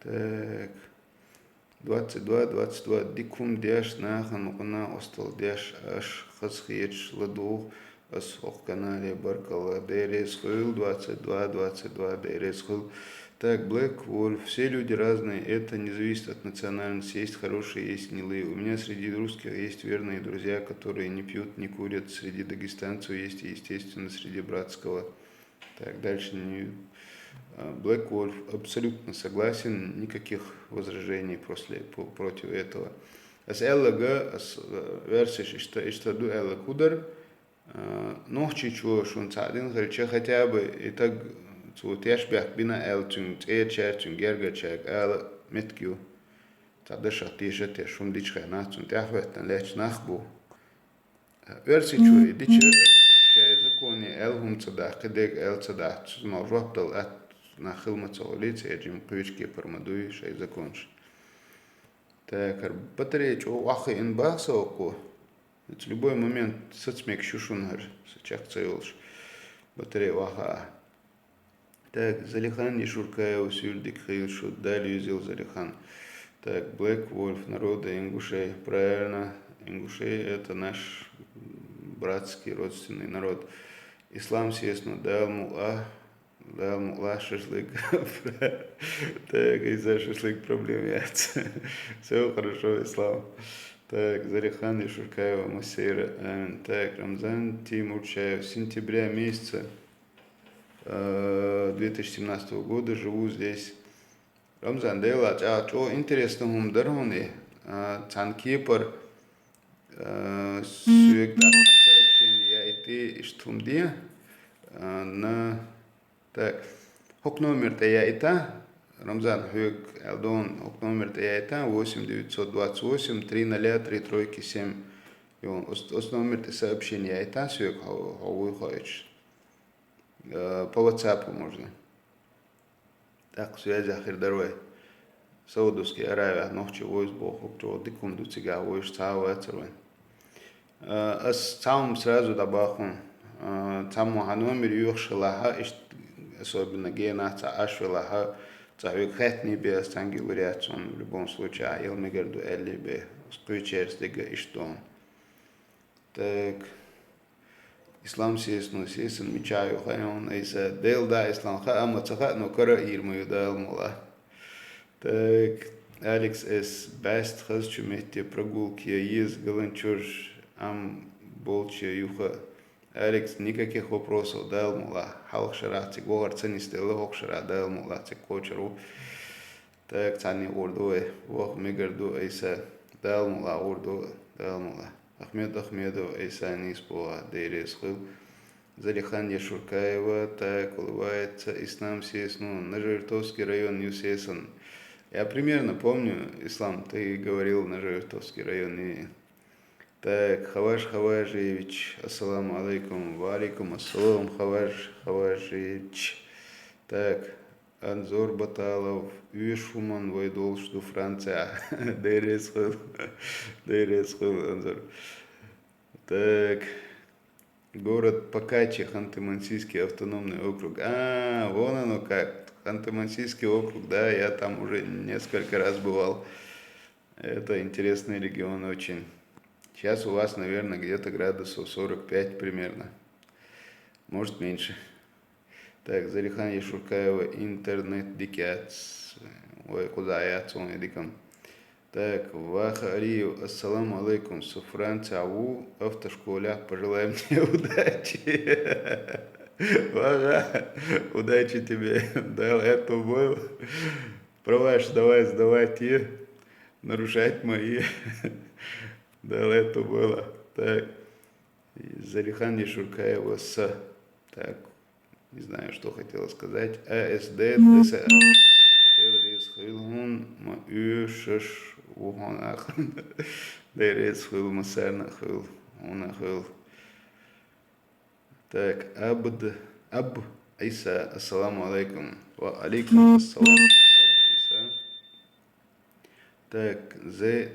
Так. Двадцать два, двадцать два. Дика хӀума деш, нахана гӀо остал деш, аш хазахеташ ладугӀу ас хӀокху канале, баркалла. Деррис хуьлу, двадцать два, двадцать два, деррис хуьлу. Так, Black Wolf. Все люди разные, это не зависит от национальности. Есть хорошие, есть гнилые. У меня среди русских есть верные друзья, которые не пьют, не курят. Среди дагестанцев есть, естественно, среди братского. Так, дальше не, а, Black Wolf, абсолютно согласен, никаких возражений после, по-, против этого. Ас аьллага, ас, э, версеш иштта, иштта ду аьлла кху дара. А, нохчичо шуна цхьаъ дина хилча, хотя бы и таг цо тешбехк бина аьлла, цуьнга цӀерачаьрга, цуьнга гергарчаьрга ала меттиг ю. Цхьа дашах теша а теш, хӀума дича хенахь цунна тӀаьхьахӀоьттина лаьтташ нах бу. Оьрсичо и дича, шайн законе аьлла хӀума ца дахь, кхидерг аьлла ца дахь, цу мал жоп дала атта нах хила ма ца хуьлий, церан жима кхечу кепара ма дуй шайн законаш. Так, хӀара батарея чӀогӀа охьахиъна боху сан оккхо. Оцу любой момент саца мегаш ю шуна хӀара, сан чекх ца йолуш, батарея охьахаа. Так, Залихан Ешуркаева, суьйре дика хуьлда шу, Далла везийла, Залихан. Так, Black Wolf, народы ингушей. Правильно, ингушей — это наш братский, родственный народ. Ислам Сеснов, Дала мукъ лахь, Дала мукъ лахь, шашлык. Так, из-за шашлык проблем яц. Всё хорошо, Ислам. Так, Залихан Ешуркаева, Массейра, амин. Так, Рамзан Тимурчаев, с сентября месяца э, две тысячи семнадцатого года, живу здесь. Рамзан, Делан, чӀа-, чӀогӀа интересно хӀума дара хьуна и. А, цхьана кепара, а, соьга тӀаккха сообщение яийти, иштта хӀума де. А, на, так, хӀокху номер тӀе яийта, Рамзан, хьоьга аьлла дона, хӀокху номер тӀе яийта, восемь девятьсот двадцать восемь три нуля три тройки семь. Ю, оцу, оцу номер тӀе сообщение яийта соьга, хьо, хьо вуй хоуьйтуш. Э, по WhatsApp можно. ТӀаккха связь хир дара вай. Саудовский Аравия нохчий вовза бохург чӀогӀа дика хӀума ду цигахь, вовзаш цхьа а вацара вайн. Э, ас цхьа хӀума сразу дӀабоху хьуна. Э, цхьаммо хьан номер йоьхуш хилахь, иштта особенно генахь цхьа Ӏаш велахь, цхьа хьоьга хаьттина бен ас цхьаьнгге лур яц хьуна, в любом случае, Ӏа яла мегар ду аьлла бен. Ас кхечаьрца дерг иштта ду хьуна. Так. Ислам Сеснов, Сеснов мичахь ю хаьий хьуна, айса? Делан да, Ислам, хаа ма ца хаьа, но кара а йийр ма ю, Дала мукъ лахь. Так, Алекс С. Бест, хазачу метте прогулка ян еза, Галанчож, Ӏам болчу юха. Алекс, никаких вопросов, Дала мукъ лахь. Хьалха шарахь цига вахар ца нисделла, хӀокху шарахь, Дала мукъ лахь, цига кхочур ву. Так, цхьаьна гӀур ду вай, ваха мегар ду айса. Дала мукъ лахь гӀур ду, Дала мукъ лахь. Ахмед Ахмедов, Айса нийса богӀа, Дела реза хуьлда. Залихан Яшуркаева, так, улыбается. Ислам Сесну, Нажи-Юртовский район, Юсесан. Я примерно помню, Ислам, ты говорил Нажи-Юртовский район. И... Так, Хаваж Хаважевич, ассаламу алейкум. Ва алейкум ассалам, Хаваж Хаважевич. Так, Анзор Баталов, уьш хӀуманна вай долуш ду Францехь. Дела реза хуьлда. Дела реза хуьлда, Анзор. Так, город Покачи, Ханты-Мансийский автономный округ. А, вон оно как. Ханты-Мансийский округ, да, я там уже несколько раз бывал. Это интересный регион очень. Сейчас у вас, наверное, где-то градусов сорок пять примерно. Может, меньше. Так, Залихан Яшуркаева, интернет дика яц. Вай, кхузахь яц хьуна дика. Так, Ваха Алиев, ассаламу алейкум. Со Францехь ву, автошколехь, пожелай мне удачи. Ваха, удачи тебе. Дала аьтто бойла. Права ж давай сдавать, нарушать мои. Дала аьтто бойла. Так. Залихан Яшуркаева, С. Так, не знаю, что хотела сказать. А С Д Д С А. Дела реза хуьлда хьуна, ма уьш, шаш, ву хьуна аьлла. Дела реза хуьлда, массарна а хуьлда, хьуна а хуьлда. Так, Абд, Аб Иса, ассаламу алейкум. Ва алейкум ассалам, Аб Иса. Так, З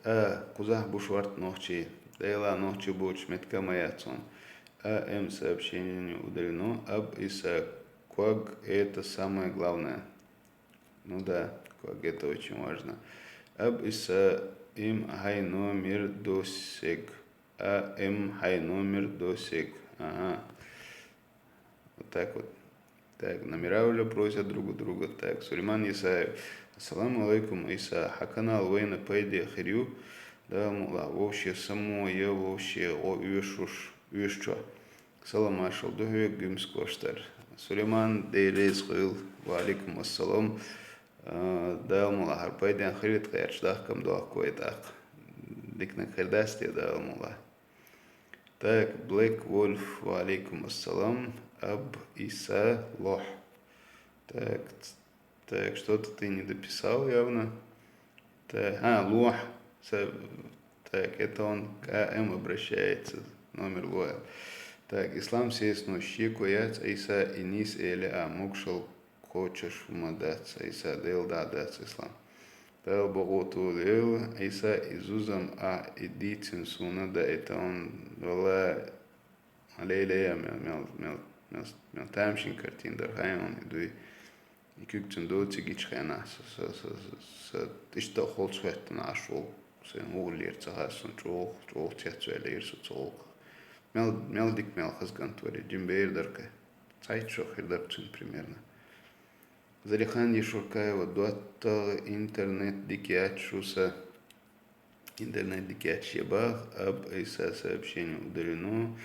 А, кхузахь бу шортта нохчий. Дела нохчий боцуш меттиг ма яц хьуна. А М сообщение удалено. Аб Иса, ког — это самое главное. Ну да, ког — это очень важно. Аб Иса, М хьайн номер досиг. А М хьайн номер досиг. Ага. Вот так вот. Так, номера уже просят друг у друга. Так, Сулейман Исаев. Ассаламу алейкум, Иса. Хьан канал вайна пайде хир ю. Дала мукъ лахь, вовшех само я, вовшех гӀо оьшуш, оьшучо. Салам-маршалла ду хьоьга, Гуьмсан кӀоштара. Сулейман, Дела реза хуьлда. Ва алейкум ассалам. А, Дала мукъ лахь, хӀара пайдехь хир ву, тӀаккха гӀерташ дахкам дохку вай тӀаккха. Диканиг хир дац те, Дала мукъ лахь. Так, Black Wolf, ва алейкум ассалам. Аб Иса лохь. Так, ц-, так, что-то ты не дописал явно. Так, а, лохь. Са-, так, это он к А М обращается. Номер лохь. Так, Ислам Сесну, шеко яц, Иса, и нийса эли а, могушалла кхочуш хӀума дац, Иса, Дела дӀа дац, Ислам. Дала бакъо тулийла, Иса, и зузам а, и дийцина суна да, это он, валла, лей-лей, мел, мел, мел, мел, мел тамашийна картина дара, хьайн он и дуй. И куьг цуьнан доцу гича хенахь, со, со, со, со, со, иштта а холчу хӀоьттина Ӏаш волу, сайн вуаллера ца хаьа суна, чӀогӀа, чӀогӀа цецваьллера со цу гӀуллакхах. Мел, мел дика, мел хаза кӀант вара, жима бер дара-кх. Цхьайтта шо хир дара цуьнан примерно. Залихан Яшуркаева, доттагӀа, интернет дика яц шу, Са. Интернет дика яц шу, бах. Аб Иса, сообщение удалено.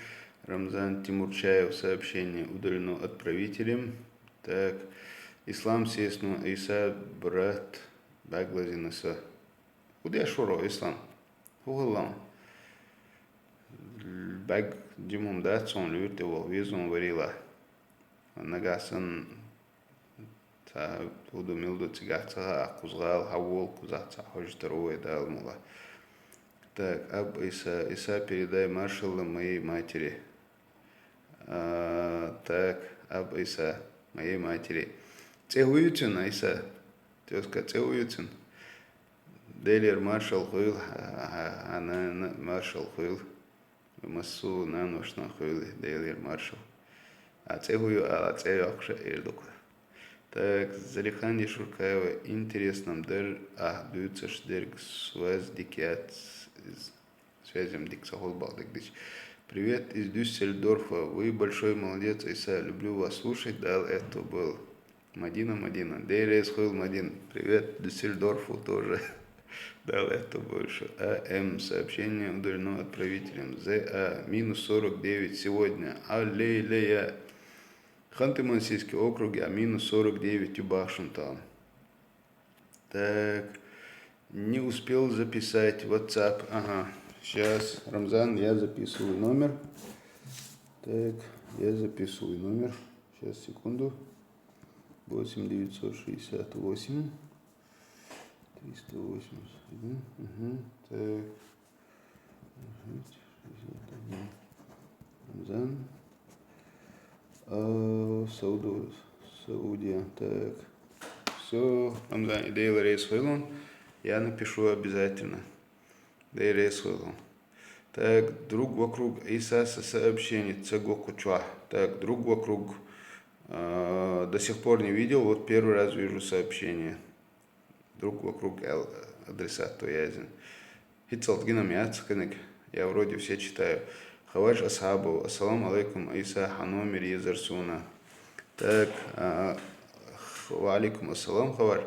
Рамзан Тимурчаев, сообщение удалено отправителем. Так, Ислам Сесну, Иса, брат, бӀаьрг лазийна Са. ХӀун деш вара хьо, Ислам? ХӀун хилла хьуна? БӀаьрг жима хӀума дац хьуна, луьйра тӀе ваха веза хьуна варийла. Нагахь санна, цхьа хӀун ду, мила ду, цигахь ца хаьа, кхуза гӀала хьан волу, кхузахь цхьа хьожа тара ву вай, Дала мукъ лахь. Так, Аб Иса, Иса, передай маршалла моей матери. А, так, Аб Иса, моей матери. ЦӀе хӀун ю цуьнан, Иса? Тёзка, цӀе хӀун ю цуьнан? Делера маршалла хуьлда, хьан, хьан, хьан нана маршалла хуьлда. Массо а наношна хуьлда, Делера маршалла. А цӀе хӀун ю ала, цӀе йоккхуш а эр ду-кх. Так, Залихан Яшуркаева, интересно-м дара ахь дуьйцуш дерг, связь дика яц. Связь-м дика ца хуьлу бакъдерг дича. Привет из Дюссельдорфа. Вы большой молодец, Иса. Люблю вас слушать. Дала аьтто бойла. Мадина, Мадина. Дела реза хуьлда, Мадина. Привет Дюссельдорфу тоже. Дала аьтто бойла шу. А М. Сообщение удалено отправителем. З А. Минус сорок девять сегодня. Аллилуйя. Ханты-Мансийский округ, а минус сорок девять ю бахшун там. Так. Не успел записать WhatsApp. Ага. Сейчас, Рамзан, я записываю номер. Так, я записываю номер. Сейчас, секунду. Восемь девятьсот шестьдесят восемь триста восемьдесят один. Мгм. Так. Рамзан. А, Сауду-, Саудия. Так. Все, Рамзан, идея рейс хвилон. Я напишу обязательно. Дей рейс хвилон. Так, друг вокруг Иса со-, сообщение. Цегокучуа. Так, друг вокруг. А, до сих пор не видел, вот первый раз вижу сообщение. Друг вокруг эл-, адресат то язин. Хицалт гинам яц книг. Я вроде все читаю. Хаваж Асхабов. Ассаламу алейкум, Иса, ханомер езерсуна. Так, а, х-, ва алейкум ассалам, Хаваж.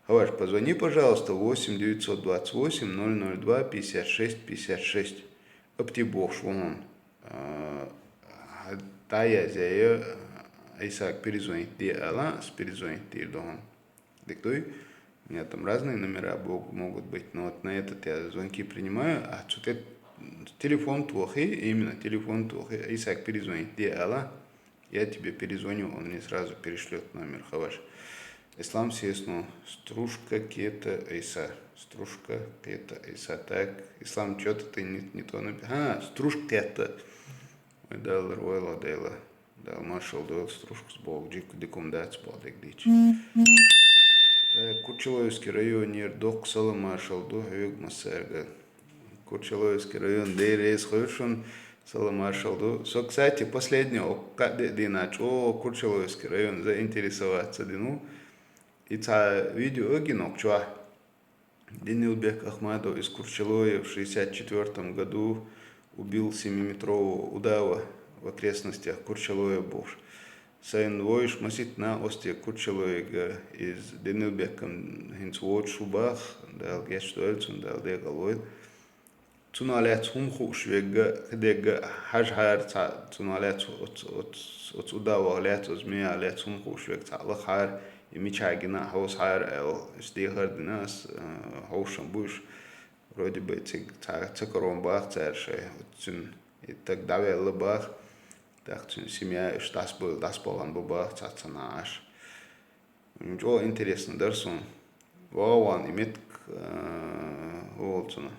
Хаваж, позвони, пожалуйста, восемь девятьсот двадцать восемь ноль ноль два пятьдесят шесть пятьдесят шесть. Апти бохш вон. А, та я зяя, Исаак перезвонит де ала, с перезвонит де дохон. Диктуй. У меня там разные номера бо-, могут быть, но вот на этот я звонки принимаю, а что ты телефон твой, именно телефон твой, Исаак перезвонит де ала. Я тебе перезвоню, он мне сразу перешлет номер, Хаваж. Ислам съеснул. Стружка кета Иса. Стружка кета Иса. Так, Ислам, что-то ты не, не то написал. А, стружка кета. Ой, Далла, ой, ла, Далла. Дал маршал, дал стружка с Бог. Джик, дикум дац, Бог, дик дич. Так, Курчалойский район, нер док сала маршал, до хвег массарга. Курчалойский район, дей рейс хойшун, сала маршал ду. Со, кстати, последний окка де-, дина, чё Курчалойский район заинтересоваться дину. И ца видео эгин окчуа. Денилбек Ахмадов из Курчалоя в шестьдесят четвёртом году убил семиметрового удава в окрестностях Курчалоя буш. Сайн войш масит на осте Курчалоя из Денилбеком хинц вод шубах, дал геч дуэльцун, дал дегал войл. Цуна лец хум хуш вегга, хедегга хаж хар ца, цуна лец оц, оц, оц удава лец, оз мия лец хум хуш вег ца лах хар, и мича гина хаус хар, эл, стихар динас, э, хаушам буш. Вроде бы цик, ца, цикарон бах, царше, оцин, и так давелла бах, так цин семья, иш дас был, дас балан бу бах, ца, ца нааш. Ничего интересно, дарсон. Вован и метк, э, волцуна.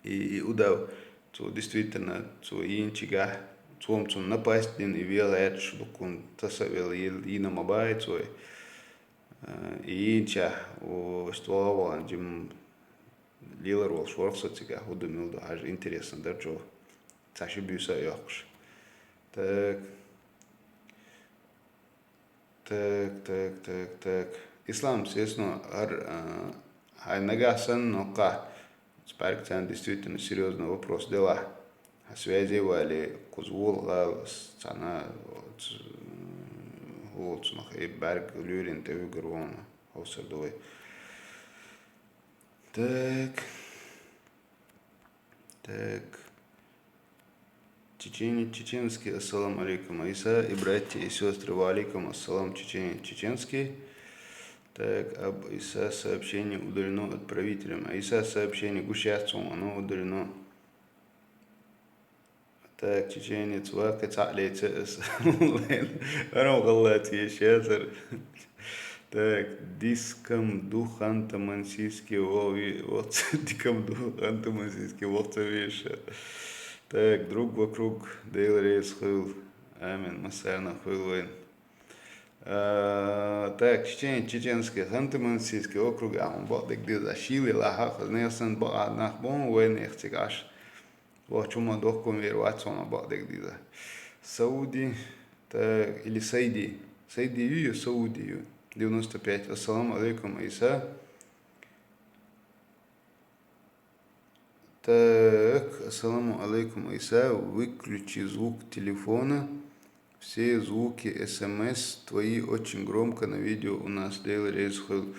И, и удав, цо действительно, цо иин чига, цом цун напасть дин и вел эт шудукун таса вел ил-, ина мабай цой. Э, и инча, о, ствован, джим лилар вол шворфса цига, худу милду, аж интересно, да, джо. Цаши бюса ёхш. Так. Так, так, так, так. Ислам, естественно, ар, а, хай нагасан, но ка. Спарк цан действительно серьёзный вопрос дела. А связи вали кузвул гал с-, цана, вот, м, вот, смах, и барг люрин те выгрон, овсар дуй. Так. Так. Чеченец, чеченский, ассалам алейкум, Иса, и братья, и сестры, ва алейкум ассалам, чеченец, чеченский. Так, об Иса сообщение удалено отправителем. А Иса сообщение гущаться, оно удалено. Так, чеченец, ва каца лейца эс. Арам галлати, шазар. Так, дискам духан тамансийский вови, вот, дикам духан тамансийский вот веша. Так, друг вокруг, дейл рейс хыл. Амин, масарна хыл вайн. А, так, чечен, чеченский, Ханты-Мансийский округ, а он бо дик диза шили лаха, хыз несан бо аднах бон, вайн их цигаш. Вахчума дохкун вер ватсона бо дик диза. Сауди, так, или Сайди. Сайди ю, Сауди ю. Девяносто пять. Ассаламу алейкум, Иса. Так, ассаламу алейкум, Иса. Выключи звук телефона. Все звуки, СМС твои очень громко на видео у нас, дейл рейс хыл.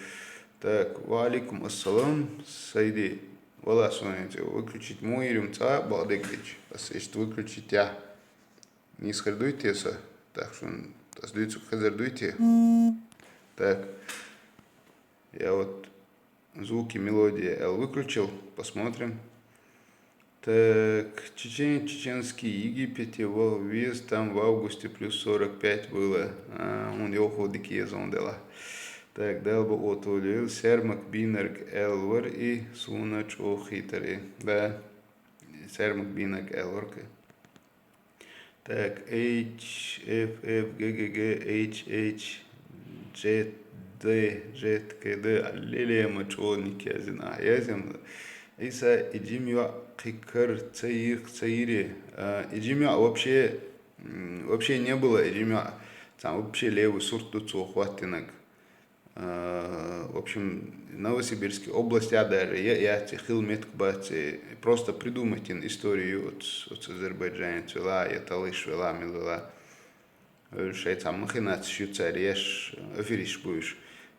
Так, ва алейкум ассалам, Сайди. Вала, соня, выключить мой ирим ца, бо дик дич. Ас ишт выключить я. Не схардуйте со. Так что, ас дуйцу хазар дуйте. Так. Я вот звуки, мелодии L выключил. Посмотрим. Так, чечен, чеченский Египет, я вал вез, там в августе плюс сорок пять было. А, он йоху дикие зонделла. Так, дал бы отулил, сермак бинарк элвар и сунач охитари. Да, сермак бинарк элварка. Так, H, F, F, G, G, G, H, H, Z, D, Z, K, D, аллиле мачоник язин, а, язин. Иса иджим юа кикар цаир, цаире. А, иджим юа вообще, м, вообще не было иджим юа. Там вообще левый сурт дуцу хватинак. А, в общем, Новосибирская область, я даже, я, я те хил метк баци, просто придумать ин историю от, от азербайджанец вела, я талыш вела, мил вела. Шей там махинаци шу царь еш, афериш буш.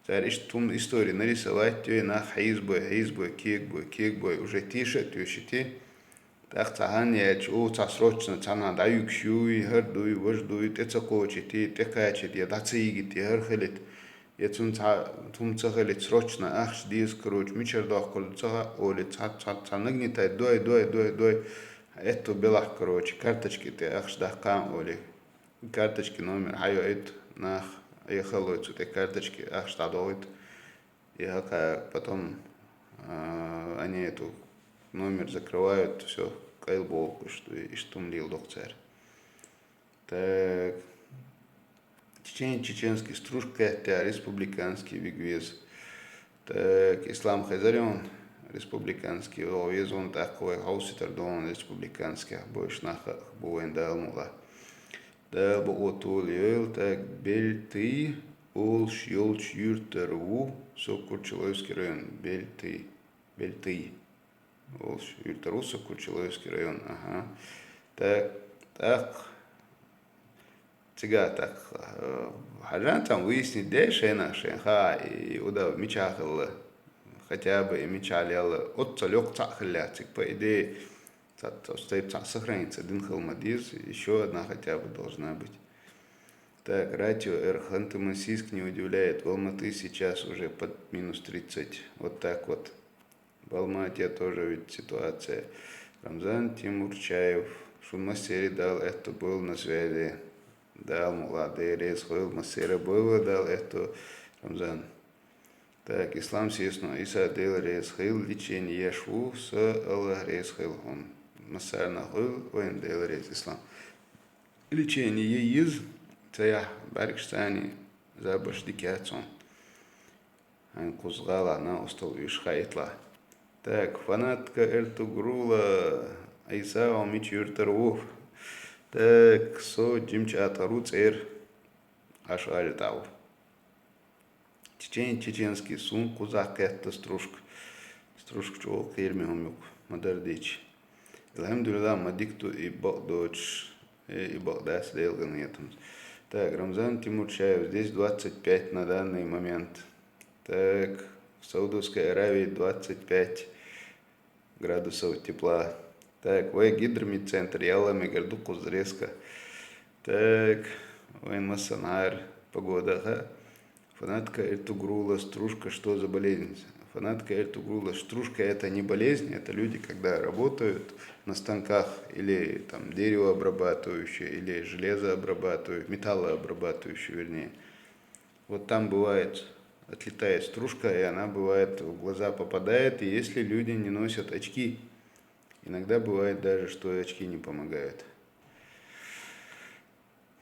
Царь иш тум истории нарисовать, тё на хизбой, хизбой, кикбой, кикбой, уже тише, тё щити. Так цахан яч, у ца срочно, цана даюк шуй, хар дуй, вож дуй, те ца кочити, те качит, я да ца игит, я хар халит. Я цун ца, тум ца халит срочно, ахш диз, короче, мичер дох кол ца оли, ца, ца, ца нагнитай, дой, дой, дой, дой. Это белах, короче, карточки те ахш дахкан оли. Карточки номер, хайо эт, нах, я халой цу те карточки, ахш та доит. И пока потом, а, они эту номер закрывают, все, кайл болку, что и штум лил докцер. Так, чечен, чеченский стружка, это республиканский вигвез. Так, Ислам Хазарян, республиканский вигвез, он такой хауситер дон республиканский, больше нахах буен дал мула. Да, бу отул йыл, так, Бельты, Олш, Ёлч, Юртару, Сокурчиловский район, Бельты, Бельты, Олш, Юртару, Сокурчиловский район, ага. Так, так, цига так, э, хажан там выяснить, де шена, шен, ха, и удав мичахылла, хотя бы и мичалялла, отца лёк цахылля, цик, по идее, Ца-, ца-, стоит ца-, сохранится, дин хылмадиз, еще одна хотя бы должна быть. Так, Ратио Эр, Ханты-Мансийск не удивляет, в Алматы сейчас уже под минус тридцать. Вот так вот. В Алмате тоже ведь ситуация. Рамзан Тимурчаев, шун массери дал, это был на связи. Дал, молодец, хыл массери был, дал, это Рамзан. Так, Ислам сиесно, Иса Дел рез хыл, лечение яшву, с Аллах рез хыл хун. Масарна хыл, вен Дел рез Ислам. Лечение из, цая баркштани, забаш дикяцон. Ан кузгала на устал уж хайтла. Так, фанатка Эртугрула, Иса омич юртар вуф. Так, со джимч атару цер, аш али тау. Чечен, чеченский сун кузак кэтта стружк. Стружк чуо кирми хомюк. Мадар дич. Элхамдулилла, мадикту и бакдоч, э, и бакдас делган ятамс. Так, Рамзан Тимурчаев, здесь двадцать пять на данный момент. Так, в Саудовской Аравии двадцать пять градусов тепла. Так, вай гидромедцентр, яла мегарду кузреска. Так, вай масанар, погода, ха? Фанатка Эртугрула, стружка, что за болезнь? Фанатка Эртугрула, стружка это не болезнь, это люди, когда работают на станках или там дерево обрабатывающие, или железо обрабатывающие, металлообрабатывающие, вернее. Вот там бывает, отлетает стружка, и она бывает в глаза попадает, и если люди не носят очки, иногда бывает даже, что и очки не помогают.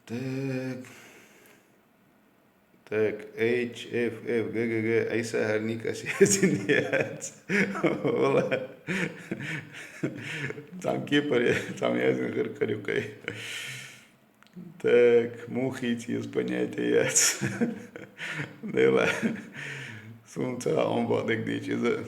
Так. Так, H F F G G G, Айса Харника сиязин яц. Ола. Там кипари, там язин хыр карюкай. Так, мухи из понятия яц. Дела. Сунца он бодек дичиза.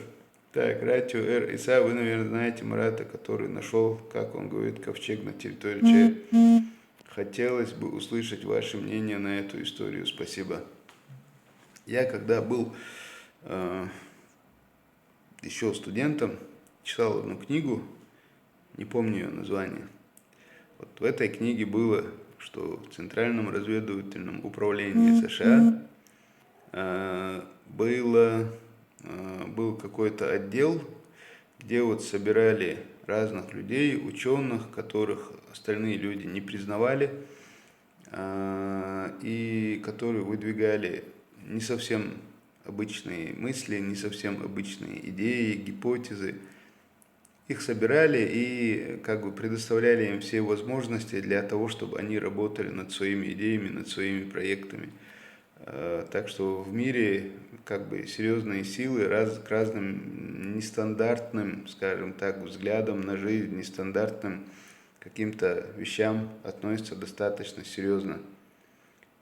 Так, Ратио Эр Иса, вы, наверное, знаете Марата, который нашел, как он говорит, ковчег на территории Че. Хотелось бы услышать ваше мнение на эту историю. Спасибо. Я когда был э, еще студентом, читал одну книгу, не помню ее название. Вот в этой книге было, что в Центральном разведывательном управлении США э, было, э, был какой-то отдел, где вот собирали разных людей, ученых, которых остальные люди не признавали, а, и которые выдвигали не совсем обычные мысли, не совсем обычные идеи, гипотезы. Их собирали и как бы предоставляли им все возможности для того, чтобы они работали над своими идеями, над своими проектами. Э, Так что в мире как бы серьезные силы раз, к разным нестандартным, скажем так, взглядам на жизнь, нестандартным каким-то вещам относятся достаточно серьезно.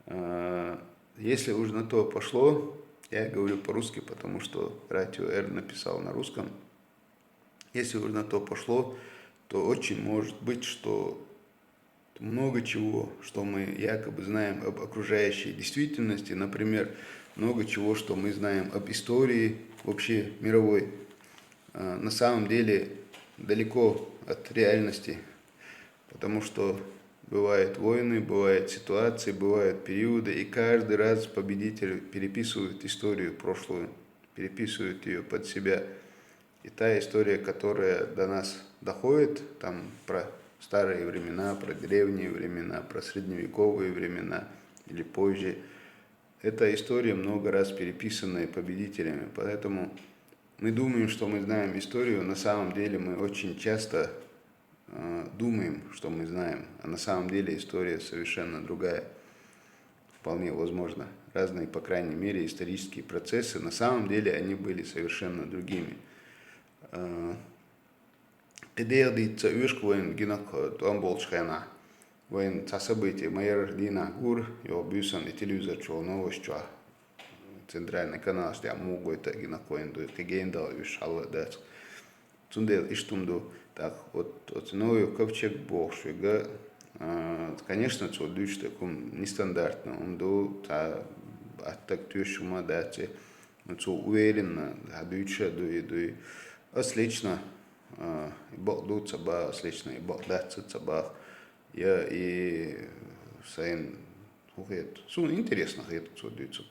Э, Если уж на то пошло, я говорю по-русски, потому что Ратио Р написал на русском. Если уж на то пошло, то очень может быть, что много чего, что мы якобы знаем об окружающей действительности, например, много чего, что мы знаем об истории вообще мировой, э, на самом деле далеко от реальности, потому что бывают войны, бывают ситуации, бывают периоды, и каждый раз победитель переписывает историю прошлую, переписывает ее под себя. И та история, которая до нас доходит, там про старые времена, про древние времена, про средневековые времена или позже, это история, много раз переписанная победителями. Поэтому мы думаем, что мы знаем историю, на самом деле мы очень часто э, думаем, что мы знаем, а на самом деле история совершенно другая. Вполне возможно. Разные, по крайней мере, исторические процессы, на самом деле они были совершенно другими. Э, Къе дегӀ дийцача вешка вайна гинарг тӀом болчу хенахь, вайна цхьа событие ма-ярра дийнахь гура, йо, буьйсанна и телевизор чу новости чохь, центральный каналаш тӀехь муха гойту а гинарг вайна дуй, кхин гена дала уьш хьала а дац. Цундела иштта хӀума ду. ТӀаккха вот оцу Ноев ковчег бохуш верг, а, конечно, цо дуьйцуш дерг хӀума нестандартно хӀума ду, цхьа аттаг тоьшуш хӀума а дац и. Ну, цо уверенно, хьан дуьйцуш а ду и дуй. Ас лично, а, и бакъ ду ца баха, ас лично и бакъ дац ца баха. Я и сайна хӀун хета? Суна интересно хета цо дуьйцург.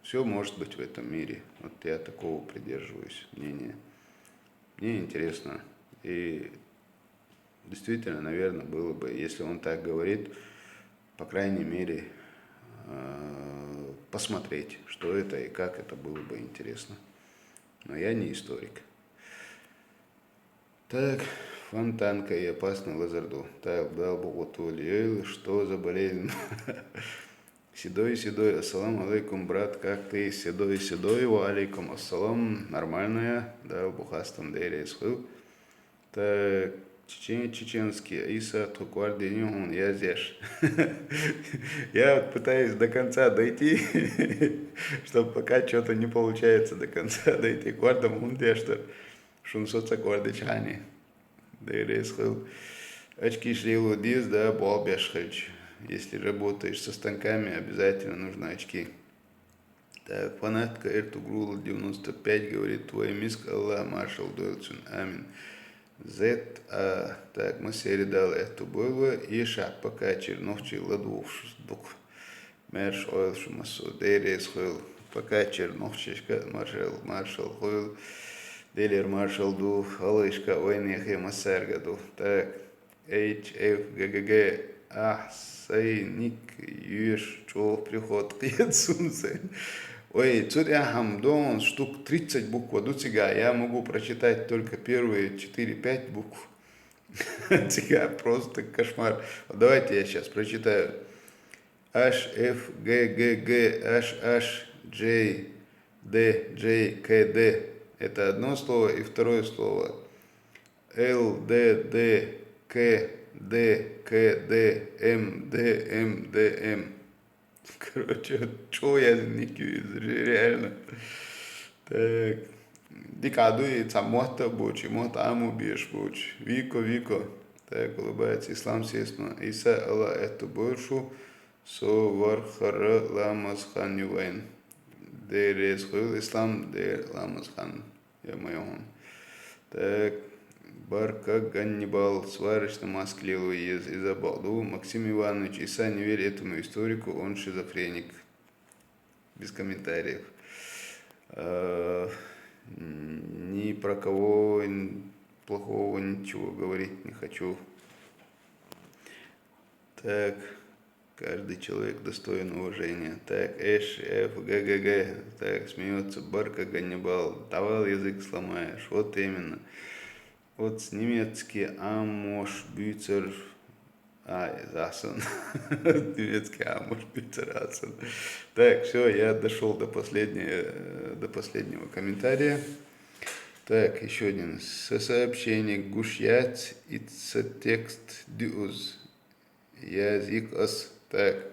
Все может быть в этом мире. Вот я такого придерживаюсь мнения. Мне интересно. И действительно, наверное, было бы, если он так говорит, по крайней мере, э, посмотреть, что это и как это, было бы интересно. Но я не историк. Так, фонтанка и опасный лазар ду. Так, дал бугъу тулийл, что за болезнь? Седой, седой, ассаламу алейкум, брат, как ты? Седой, седой, ва алейкум ассалам, нормальная, Дала бу хастам, Дела реза хуьлда. Так, чечен, чеченский, Иса, тхо кор дийна хьуна язъеш. Я вот пытаюсь до конца дойти, чтобы пока что-то не получается до конца дойти. Кор дам хьуна деш дар. Шуна со ца кор дичхьана. Дела реза хуьлда. Очкиш лело деза, да, болх беш хилча. Если работаешь со станками, обязательно нужно очки. Так, фанатка Эртугрула девяносто пять говорит: «Твой миск, Аллах маршалла дойла цунна. Амин». Зет, а, так, массеран Дала аьтту бойла, и ша пока чир нохчий ладугӀуш дукха. Маьрша Ӏойла шу массо, Дела реза хуьлда. Пока чир нохчашка маршал, маршалла хуьлда. Делера маршалла ду, гӀалгӀашка, вайнехан, массаьрга ду. Так, H F G G G, ахь сайн ник йоьшу чӀогӀа приход кхета суна сайн. Ой, цу тӀехь-м догӀун штук тридцать буква ду цигахь, я могу прочитать только первые четыре-пять букв. Цигахь просто кошмар. Вот давайте я сейчас прочитаю. H F G G G H H J D J K D. Это одно слово и второе слово. L D D K D K D M D M D M. Короче, чо я никю из, реально. Так. Дика дуй, цхьа мотт а бучи, мотт Ӏамо беш бучи. Вико, Вико. Так, улыбается Ислам, естественно. Иса, Аллах аьтту бойла шу, со вархара ламаз хан ю вайн. Дела реза хуьлда, Ислам, Дела ламаз хан я ма ю хьуна. Так, Барка Ганнибал, сварочный маска лело еза, иза бакъ ду. Максим Иванович, Иса, не верь этому историку, он шизофреник. Без комментариев. Э, М, Ни про кого н- плохого ничего говорить не хочу. Так, каждый человек достоин уважения. Так, Эш, Ф, Г, Г, Г. Так, смеется Барка Ганнибал. Давай язык сломаешь. Вот именно. Вот с немецкий Амош Бюцер. А, Асен. Немецкий Амош Бюцер Асен. Так, все, я дошел до последнего, до последнего комментария. Так, еще один. С сообщение гушьяц и с текст дюз. Язык ас. Так,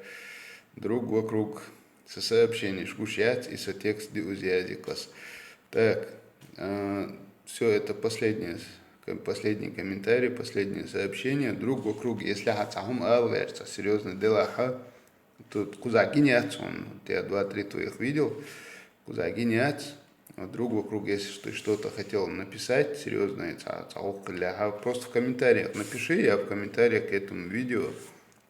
друг вокруг. С сообщение гушьяц и с текст дюз язык ас. Так, все, это последнее, последний комментарий, последнее сообщение. Друг вокруг, если хацахум алверца, серьезно дела, ха. Тут кузагинец, он, я два-три твоих видел. Кузагинец. Друг вокруг, если ты что-то хотел написать серьезное, ца- ца- охляха, просто в комментариях напиши, я в комментариях к этому видео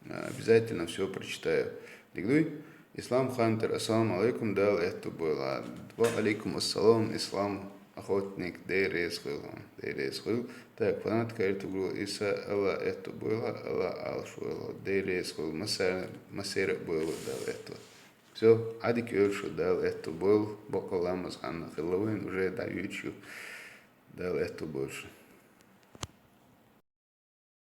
а, обязательно все прочитаю. Дигдуй. Ислам Хантер, ассаламу алейкум, дал это было. Ва алейкум ассалам, Ислам Охотник, дерес хыл, дерес хыл. Так, фанат карит угру Иса, ала это было, ала алш было, дерес хыл, масера было, дал это. Все, адик өлшу, дал это был, бокаламаз ханна хыллавын, уже дают шу, дал это больше.